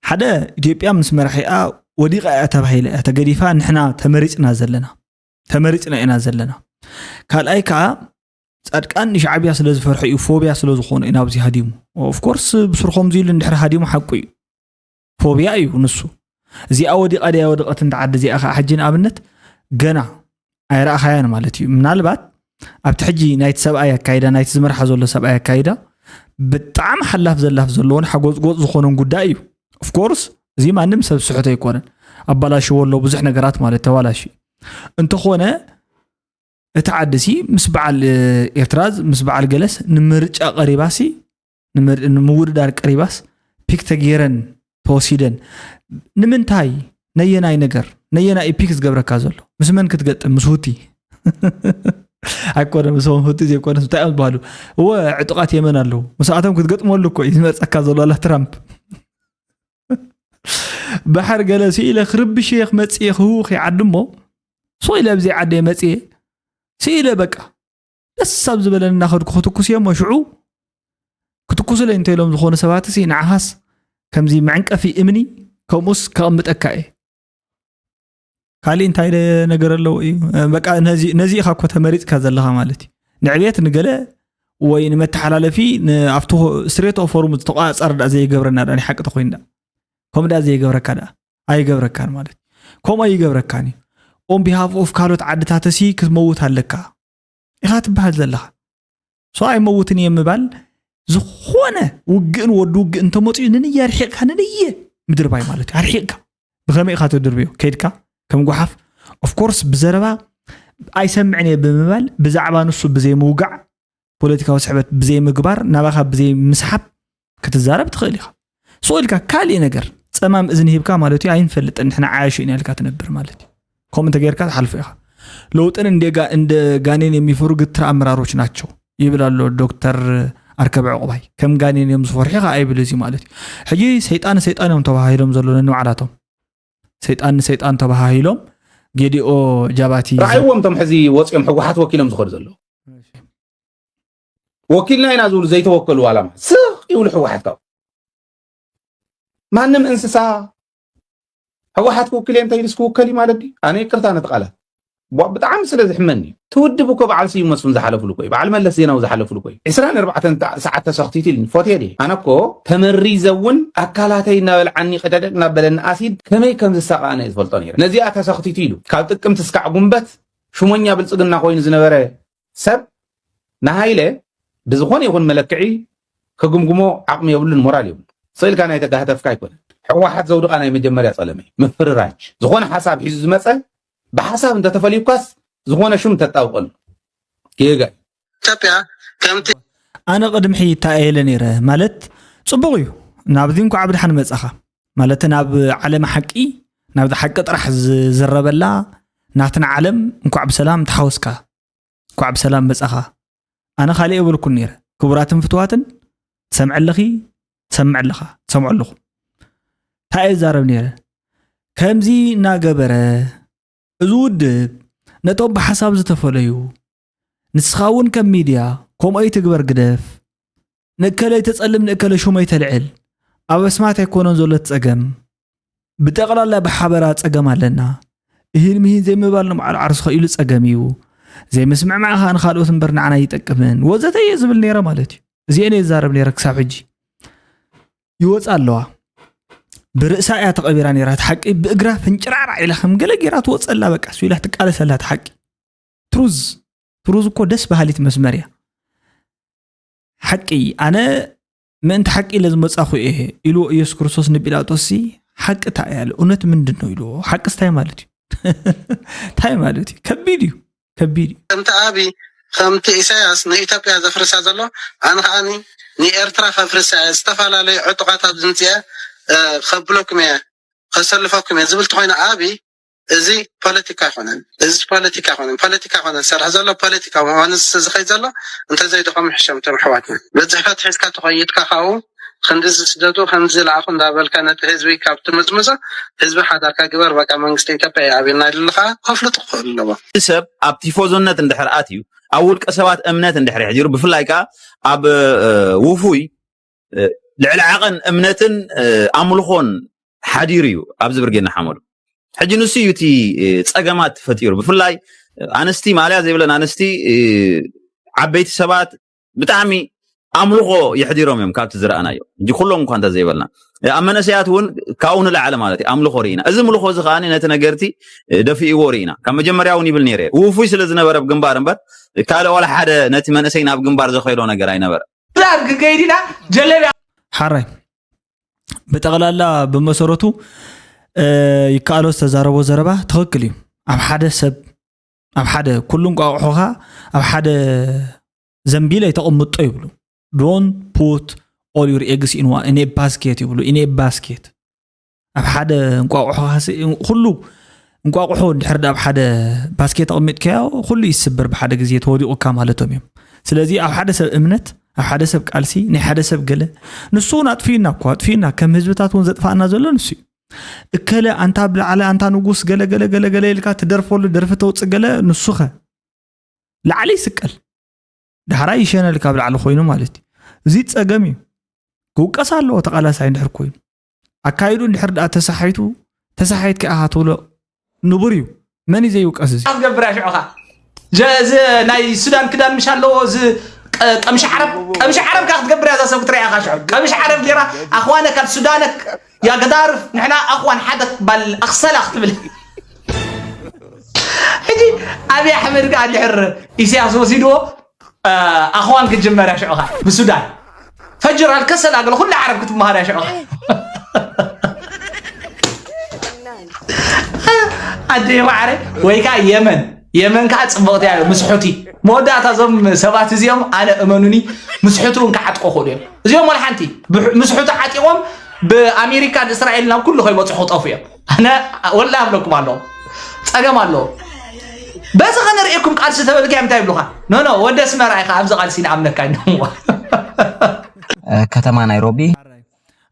ሓደ ኢትዮጵያ ምስ መራሒኣ ወዲቓ እያ ተባሂላ እያ ተገዲፋ፣ ንሕና ተመሪፅና ዘለና ተመሪፅና ኢና ዘለና። ካልኣይ ከዓ ፃድቃን ንሻዕብያ ስለ ዝፈርሑ እዩ፣ ፎብያ ስለ ዝኾኑ እዩ ናብዚ ሃዲሙ። ኦፍኮርስ ብስርኮም ዝኢሉ እንድሕር ሃዲሙ ሓቁ እዩ፣ ፎብያ እዩ ንሱ። እዚኣ ወዲቓ ድያ ወደቐት እንተ ዓዲ እዚኣ ከዓ ሕጂ ንኣብነት ገና ኣይረኣኻያን ማለት እዩ። ምናልባት ኣብቲ ሕጂ ናይቲ ሰብኣይ ኣካይዳ ናይቲ ዝመርሓ ዘሎ ሰብኣይ ኣካይዳ ብጣዕሚ ሓላፍ ዘላፍ ዘለዎን ሓጎፅጎፅ ዝኾነን ጉዳይ እዩ። ኦፍኮርስ እዚ ማንም ሰብ ዝስሕቶ ኣይኮነን። ኣባላሽዎ ኣሎ ብዙሕ ነገራት ማለት ተባላሽ እንተኾነ እቲ ዓዲ ሲ ምስ በዓል ኤርትራ ምስ በዓል ገለስ ንምርጫ ቀሪባ ሲ ንምውድዳር ቀሪባስ ፒክ ተገይረን ተወሲደን ንምንታይ ነየናይ ነገር ነየናይ ፒክ ዝገብረካ ዘሎ ምስ መን ክትገጥም ምስ ሁቲ ኣይኮነ ምስም ሁቲ ዘይኮነስ እንታይ እዮም ዝበሃሉ እወ ዕጡቃት የመን ኣለዉ ምስኣቶም ክትገጥመሉ እኮ እዩ ዝመርፀካ ዘሎ ኣላ ትራምፕ ባሕር ገለ ስኢለ ክርብሽ እየ ክመፅእ እየ ክህውኽ እየ ዓዲ እሞ ሶ ኢለ ኣብዚ ዓዲ እየ መፅየ ስኢለ በቃ ደስ ኣብ ዝበለኒ እናኸድኩ ክትኩስ እየ እሞ ሽዑ ክትኩሱለይ እንተ ኢሎም ዝኾኑ ሰባት ሲ ንዓኻስ ከምዚ መዕንቀፊ እምኒ ከምኡስ ከቐምጠካ እየ ካሊእ እንታይ ነገር ኣለዎ እዩ በቃ ነዚ ኢኻ እኮ ተመሪፅካ ዘለኻ ማለት እዩ ንዕቤት ንገለ ወይ ንመተሓላለፊ ኣብቲ ስትሬት ኦፍ ሆርሙዝ ተቋፃሪ ዳ ዘይገብረና ዳ ሓቂ ተኮይኑ ዳ ከምኡ ዳ ዘይገብረካ ዳ ኣይገብረካን ማለት እዩ ከምኡ ኣይገብረካን እዩ on behalf of ካልኦት ዓድታት ሲ ክትመውት ኣለካ ኢኻ ትበሃል ዘለኻ so ኣይመውትን እየ ምባል ዝኾነ ውግእን ወዲ ውግእ እንተመፅኡ ንንየ ኣርሒቕካ ንንየ ምድርባይ ማለት እዩ ኣርሒቕካ ብኸመይ ኢኻ ትድርብዮ ከይድካ ከም ጓሓፍ of course ብዘረባ ኣይሰምዕን እየ ብምባል ብዛዕባ ንሱ ብዘይምውጋዕ ፖለቲካዊ ስሕበት ብዘይምግባር ናባኻ ብዘይምስሓብ ክትዛረብ ትኽእል ኢኻ ስቕ ኢልካ ካሊእ ነገር ፀማም እዝኒ ሂብካ ማለት እዩ ኣይንፈልጥን ንሕና ዓያሹ ኢና ኢልካ ትነብር ማለት እዩ ከምኡ እንተገይርካ ትሓልፎ ኢኻ ለውጥን እንደ ጋኔን የሚፈሩ ግትር ኣመራሮች ናቸው ይብል ኣሎ ዶክተር ኣርከበ ዕቑባይ ከም ጋኔን እዮም ዝፈርሑ ኢኻ ኣይብል እዚ ማለት እዩ ሕጂ ሰይጣን ሰይጣን እዮም ተባሂሎም ዘሎ ነንባዕላቶም ሰይጣን ንሰይጣን ተባሃሂሎም ጌዲኦ ጃባቲ ረኣይዎም እቶም ሕዚ ወፂኦም ህወሓት ወኪሎም ዝኸዱ ዘለዉ ወኪልና ኢና ዝብሉ ዘይተወከሉ ዋላ ስቕ ይብሉ ህወሓት ካብ ማንም እንስሳ ህወሓት ክውክል እየ እንተኢሉስ ክውከል እዩ ማለት ድዩ ኣነ ይቅርታ ነቲ ቃላት ብጣዕሚ ስለ ዝሕመኒ እዩ እቲ ውድብ እኮ በዓል ስዩም መስፍን ዝሓለፍሉ እኮ እዩ በዓል መለስ ዜናዊ ዝሓለፍሉ እኮ እዩ ዕስራን ኣርባዕተን ሰዓት ተሰኽቲቱ ኢሉኒ ፎትየ ድየ ኣነ እኮ ተመሪዘ እውን ኣካላተይ እናበልዓኒ ቅደደድ እናበለኒ ኣሲድ ከመይ ከም ዝሳቐ ኣነ እየ ዝፈልጦ ነይረ ነዚኣ ተሰኽቲቱ ኢሉ ካብ ጥቅምቲ እስካዕ ጉንበት ሽሞኛ ብልፅግና ኮይኑ ዝነበረ ሰብ ንሃይለ ብዝኾነ ይኹን መለክዒ ክግምግሞ ዓቕሚ የብሉን ሞራል የብሉ ስእልካ ናይ ተጋህተፍካ ኣይኮነን ሕወሓት ዘውድቓ ናይ መጀመርያ ፀለመ ምፍርራጅ ዝኾነ ሓሳብ ሒዙ ዝመፀ ብሓሳብ እንተተፈሊዩካስ ዝኾነ ሽም ተጣውቀሉ ጌጋ ኢትዮጵያ ከምቲ ኣነ ቅድሚ ሕይታ እየለ ነይረ ማለት ፅቡቕ እዩ ናብዚ እንኳዕ ብድሓን መፃኻ ማለት ናብ ዓለም ሓቂ ናብዚ ሓቂ ጥራሕ ዝዝረበላ ናትና ዓለም እንኳዕ ብሰላም ተሓወስካ እንኳዕ ብሰላም መፃኻ ኣነ ካልእ የበልኩን ነይረ ክቡራትን ፍትዋትን ትሰምዐ ኣለኺ ትሰምዕ ኣለኻ ትሰምዑ ኣለኹም እንታይ እየ ዝዛረብ ነይረ? ከምዚ እናገበረ እዚ ውድብ ነቶም ብሓሳብ ዝተፈለዩ፣ ንስኻ እውን ከም ሚድያ ከምኡ ኣይትግበር፣ ግደፍ፣ ንእከለ ኣይተጸልም፣ ንእከለ ሹም ኣይተልዕል። ኣብ ኣስማት ኣይኮነን ዘሎ እቲ ጸገም፣ ብጠቕላላ ብሓበራ ጸገም ኣለና። እሂን ምሂን ዘይምባል ንባዕሉ ዓርሱ ኸኢሉ ጸገም እዩ። ዘይምስምዕማዕ ኸኣ ንኻልኦት እምበር ንዓና ኣይጠቅምን ወዘተ እየ ዝብል ነይረ ማለት እዩ። እዚአን እየ ዝዛረብ ነይረ ክሳብ ሕጂ። ይወጻ ኣለዋ። ብርእሳ እያ ተቐቢራ ነይራ እቲ ሓቂ። ብእግራ ፍንጭራዕራዕ ኢላ ከም ገለ ገይራ ትወጸላ፣ በቃ እሱ ኢላ ትቃለሰላ እቲ ሓቂ። ትሩዝ ትሩዝ እኮ ደስ በሃሊት መስመር እያ። ሓቂ ኣነ ምእንቲ ሓቂ ኢለ ዝመጻኹ እየ ኢልዎ ኢየሱስ ክርስቶስ ንጲላጦስ ሲ። ሓቂ እንታይ እያ? እውነት ምንድን ነው ኢልዎ። ሓቂ እንታይ ማለት እዩ? እንታይ ማለት እዩ? ከቢድ እዩ። ከቢድ እዩ። ከምቲ ኣቢ ከምቲ ኢሳያስ ንኢትዮጵያ ዘፍርሳ ዘሎ፣ ኣነ ከዓኒ ንኤርትራ ከፍርሳ እየ፣ ዝተፈላለዩ ዕጡቓት ኣብ ዝምፅአ ከብለኩም እየ፣ ከሰልፈኩም እየ ዝብል ተኮይነ ኣቢ፣ እዚ ፖለቲካ ኣይኮነን። እዚ ፖለቲካ ኣይኮነን። ፖለቲካ ኣይኮነን ዝሰርሕ ዘሎ፣ ፖለቲካ ምዃኑ ዝኸይድ ዘሎ። እንተዘይደኸም ሕሸም ቶም ኣሕዋትና፣ በፅሕፈት ሒዝካ ተኸይድካ ካብኡ ክንዲ ዝስደዱ ከምዚ ዝለኣኹ እንዳበልካ ነቲ ህዝቢ ካብ ትምፅምፆ፣ ህዝቢ ሓዳርካ ግበር። በቃ መንግስቲ ኢትዮጵያ ይኣብየና ኢሉ ኣለኻ ከፍልጡ ክኽእሉ ኣለዎ። ሰብ ኣብ ቲፎዞነት እንድሕር ኣትዩ፣ ኣብ ውልቀ ሰባት እምነት እንድሕር ይሕዲሩ፣ ብፍላይ ከዓ ኣብ ውፉይ ልዕሊ ዓቐን እምነትን ኣምልኾን ሓዲሩ እዩ ኣብዚ ብርጌድ ንሓመዱ። ሕጂ ንሱ እዩ እቲ ፀገማት ፈጢሩ። ብፍላይ ኣንስቲ፣ ማልያ ዘይብለን ኣንስቲ፣ ዓበይቲ ሰባት ብጣዕሚ ኣምልኾ የሕዲሮም እዮም ካብቲ ዝረኣናዮ። ሕጂ ኩሎም እኳ እንተዘይበልና፣ ኣብ መንእሰያት እውን ካብኡ ንላዕሊ ማለት እዩ ኣምልኾ ርኢና። እዚ ምልኾ እዚ ከኣ ነቲ ነገርቲ ደፊእዎ ርኢና። ካብ መጀመርያ እውን ይብል ነይረ፣ ውፉይ ስለ ዝነበረ ኣብ ግንባር እምበር ካልእ ዋላ ሓደ ነቲ መንእሰይ ናብ ግንባር ዘኸይዶ ነገር ኣይነበረ። ዳር ክከይድ ኢና ጀለብያ ሓራይ ብጠቕላላ ብመሰረቱ ይከኣሎ ዝተዛረቦ ዘረባ ትኽክል እዩ። ኣብ ሓደ ሰብ ኣብ ሓደ ኩሉ እንቋቑሖኻ ኣብ ሓደ ዘንቢል ኣይተቐምጦ ይብሉ። Don't put all your eggs in one in a basket ይብሉ። In a basket ኣብ ሓደ እንቋቑሖ ኩሉ እንቋቑሖ እንድሕር ኣብ ሓደ ባስኬት ኣቐሚጥካዮ ኩሉ ይስበር ብሓደ ግዜ ተወዲቑካ ማለቶም እዮም። ስለዚ ኣብ ሓደ ሰብ እምነት ኣብ ሓደ ሰብ ቃልሲ ናይ ሓደ ሰብ ገለ ንሱ እውን ኣጥፊኡና እኮ ኣጥፊኡና ከም ህዝብታት እውን ዘጥፋእና ዘሎ ንሱ እዩ። እከለ ኣንታ ብላዕለ ኣንታ ንጉስ ገለ ገለ ገለ ገለ ኢልካ ትደርፈሉ ደርፊ ተውፅእ ገለ ንሱኸ ላዕሊ ይስቀል ዳሕራይ ይሸነል ካብ ላዕሊ ኮይኑ ማለት እዩ። እዚ ፀገም እዩ። ክውቀስ ኣለዎ ተቓላሳይ እንድሕር ኮይኑ ኣካይዱ እንድሕር ደኣ ተሳሓይቱ ተሳሓይት ከኣ ትብሎ ንቡር እዩ። መን እዩ ዘይውቀስ እዚ? ክትገብር እያ ሽዑ ኸዓ። ጀ- እዚ ናይ ሱዳን ክዳን ምሽ ኣለዎ እዚ ቀ- ቀምሽ ዓረብ ቀምሽ ዓረብ ካብ ክትገብር እያ እዛ ሰብ ክትሪያ ኢኻ ሽዑ ቀምሽ ዓረብ ጌራ ኣኽዋነ ካብ ሱዳነክ ያ ገዳርፍ ንሕና ኣኽዋን ሓደ ባል ኣኽሰላ ክትብል ሕጂ ኣብይ ኣሕመድ ከዓ እንድሕር ኢሳያስ ወሲድዎ ኣኽዋን ክጅመር እያ ሽዑ ኸዓ ብሱዳን ፈጅር ኣልከሰል ኣገለ ኩሉ ዓረብ ክትመሃር እያ ሽዑ ኣደ ማዕረ ወይ ከዓ የመን የመን ከዓ ፅብቕቲ እያ ምስ ሑቲ መወዳእታ እዞም ሰባት እዚኦም ኣነ እመኑኒ ምስ ሑቲ እውን ክዓጥቆ ክእሉ እዮም እዚኦም ወላ ሓንቲ ምስ ሑቲ ዓጢቖም ብኣሜሪካን እስራኤል ናብ ኩሉ ከይበፅሑ ክጠፉ እዮም ኣነ ወላ ኣብለኩም ኣለዎ ፀገም ኣለዎ በዚ ከነርእየኩም ቃልሲ ተበልካ እንታይ ይብሉካ ኖኖ ወደ ስመራ ኢኻ ኣብዚ ቃልሲ ንኣምነካ ይነዋ ከተማ ናይሮቢ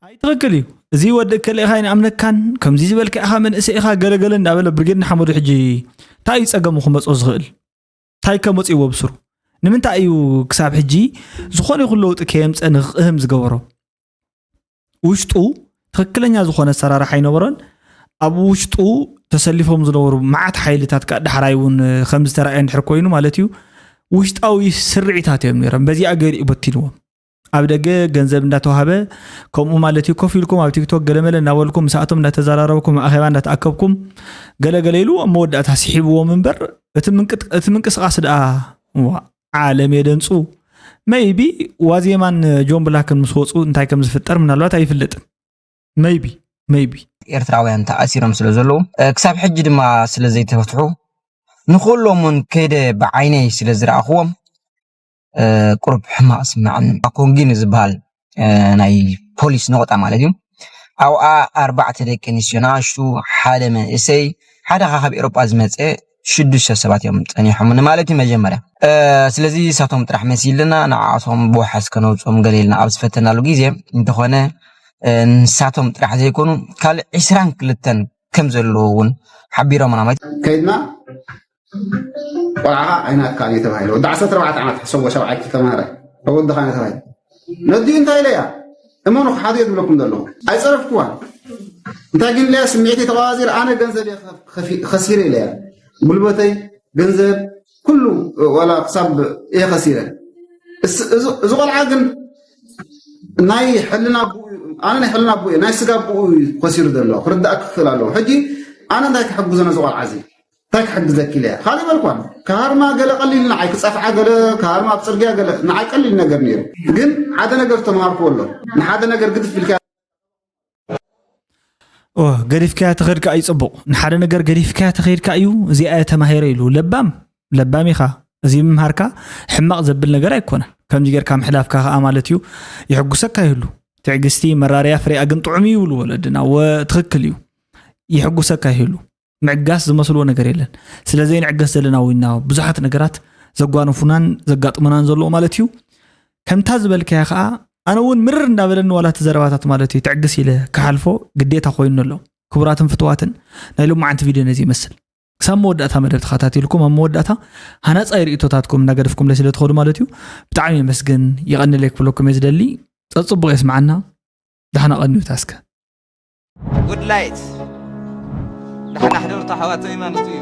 ኣይ ትኽክል እዩ እዚ ወዲ እከለ ኢኻ ይንኣምነካን ከምዚ ዝበልካ ኢኻ መንእሰይ ኢኻ ገለገለ እንዳበለ ብርጌድ ንሓመዱ ሕጂ እንታይ እዩ ፀገሙ ክመፆ ዝኽእል እንታይ ከመፅእዎ ብስሩ ንምንታይ እዩ ክሳብ ሕጂ ዝኾነ ይኹን ለውጢ ከየምፀ ንክቕህም ዝገበሮ ውሽጡ ትኽክለኛ ዝኾነ ኣሰራርሓ ኣይነበሮን ኣብ ውሽጡ ተሰሊፎም ዝነበሩ መዓት ሓይልታት ከዓ ዳሕራይ እውን ከም ዝተረኣየ እንድሕር ኮይኑ ማለት እዩ ውሽጣዊ ስርዒታት እዮም ነይሮም በዚኣ ገይሩ በቲንዎም ኣብ ደገ ገንዘብ እንዳተዋህበ ከምኡ ማለት እዩ ኮፍ ኢልኩም ኣብ ቲክቶክ ገለመለ እናበልኩም ምስኣቶም እንዳተዘራረብኩም ኣኼባ እንዳተኣከብኩም ገለገለ ኢሉ ኣብ መወዳእታ ስሒብዎም እምበር እቲ ምንቅስቃስ ደኣ ዓለም የደንፁ maybe ዋዜማን ጆን ብላክን ምስ ወፁ እንታይ ከም ዝፍጠር ምናልባት ኣይፍለጥን maybe maybe ኤርትራውያን ተኣሲሮም ስለ ዘለዉ ክሳብ ሕጂ ድማ ስለ ዘይተፈትሑ ንኩሎም እውን ከይደ ብዓይነይ ስለ ዝረኣኽዎም ቁሩብ ሕማቕ ስምዓኒ ኮንጊ ንዝበሃል ናይ ፖሊስ ነቑጣ ማለት እዩ ኣብኣ ኣርባዕተ ደቂ ኣንስትዮ ንኣሽቱ ሓደ መንእሰይ ሓደ ካብ ኤሮጳ ዝመፀ ሽዱሽተ ሰባት እዮም ፀኒሖምኒ ማለት እዩ መጀመርያ ስለዚ ንሳቶም ጥራሕ መሲልና ንዓኣቶም ብወሓስ ከነውፅኦም ገለ ኢልና ኣብ ዝፈተናሉ ግዜ እንተኾነ ንሳቶም ጥራሕ ዘይኮኑ ካልእ ዕስራን ክልተን ከም ዘለዉ እውን ሓቢሮምና ማለት። ከይድና ቆልዓ ዓይናትካ እዩ ተባሂሉ። ወዲ ዓሰርተ ኣርባዕተ ዓመት ሕሰቦ፣ ሸውዓይ ተማሃራይ ወዲ ኻነ ተባሂሉ። ነዲኡ እንታይ ኢለያ? እመኑ፣ ሓደ እየ ዝብለኩም ዘለኹ። ኣይጸረፍኩዋን። እንታይ ግን ኢለያ? ስምዒት ተቐባዚር፣ ኣነ ገንዘብ እየ ከፊ-፣ ከሲረ ኢለያ። ጉልበተይ፣ ገንዘብ፣ ኩሉ ዋላ ክሳብ እየ ከሲረ። እስ-፣ እዚ፣ እዚ ቆልዓ ግን ናይ ሕልና ኣቦኡ እዩ፣ ኣነ ናይ ሕልና ኣቦኡ እየ፣ ናይ ስጋ ኣቦኡ እዩ ከሲሩ ዘሎ። ክርዳእ ክኽእል ኣለዎ። ሕጂ ኣነ እንታይ ክሕግዞ ነዚ ቆልዓ እዚ? እንታይ ክሕግዘኪ ኢለያ? ካልእ በልኳን። ክሃርማ ገለ ቀሊል ንዓይ፣ ክጸፍዓ ገለ፣ ክሃርማ ኣብ ጽርግያ ገለ ንዓይ ቀሊል ነገር ነይሩ። ግን ሓደ ነገር ዝተምሃርኩዎ ኣሎ። ንሓደ ነገር ግድፍ ኢልካ ኦ፣ ገዲፍካያ ተኸድካ እዩ ጽቡቕ። ንሓደ ነገር ገዲፍካያ ተኸድካ እዩ፣ እዚኣ እየ ተማሂረ ኢሉ። ለባም፣ ለባም ኢኻ። እዚ ምምሃርካ ሕማቕ ዘብል ነገር ኣይኮነን። ከምዚ ጌርካ ምሕላፍካ ከኣ ማለት እዩ፣ ይሕጉሰካ ይህሉ። ትዕግስቲ፣ መራርያ ፍሬኣ ግን ጥዑም እዩ ይብሉ ወለድና። ወ-፣ ትኽክል እዩ። ይሕጉሰካ ይህሉ። ምዕጋስ ዝመስልዎ ነገር የለን። ስለ ዘይንዕገስ ዘለና ወይና ብዙሓት ነገራት ዘጓንፉናን ዘጋጥሙናን ዘለዉ ማለት እዩ። ከምታ ዝበልካያ ከኣ ኣነ እውን ምርር እንዳበለኒ ዋላ እቲ ዘረባታት ማለት እዩ ትዕግስ ኢለ ክሓልፎ ግዴታ ኮይኑ ኣሎ። ክቡራትን ፍቱዋትን ናይ ሎማዓንቲ ቪድዮ ነዚ ይመስል። ክሳብ መወዳእታ መደብ ተኸታቲልኩም ኣብ መወዳእታ ሃናጻይ ርእይቶታትኩም እናገደፍኩምለይ ስለ ትኸዱ ማለት እዩ ብጣዕሚ የመስግን፣ የቐንለይ ክብለኩም እየ ዝደሊ። ጸጽቡቕ የስምዓና። ዳሕና ቀንዩታ እስከ። ጉድ ላይት ዳሕና ሕደሩታ ኣሕዋተይ ማለት እዩ።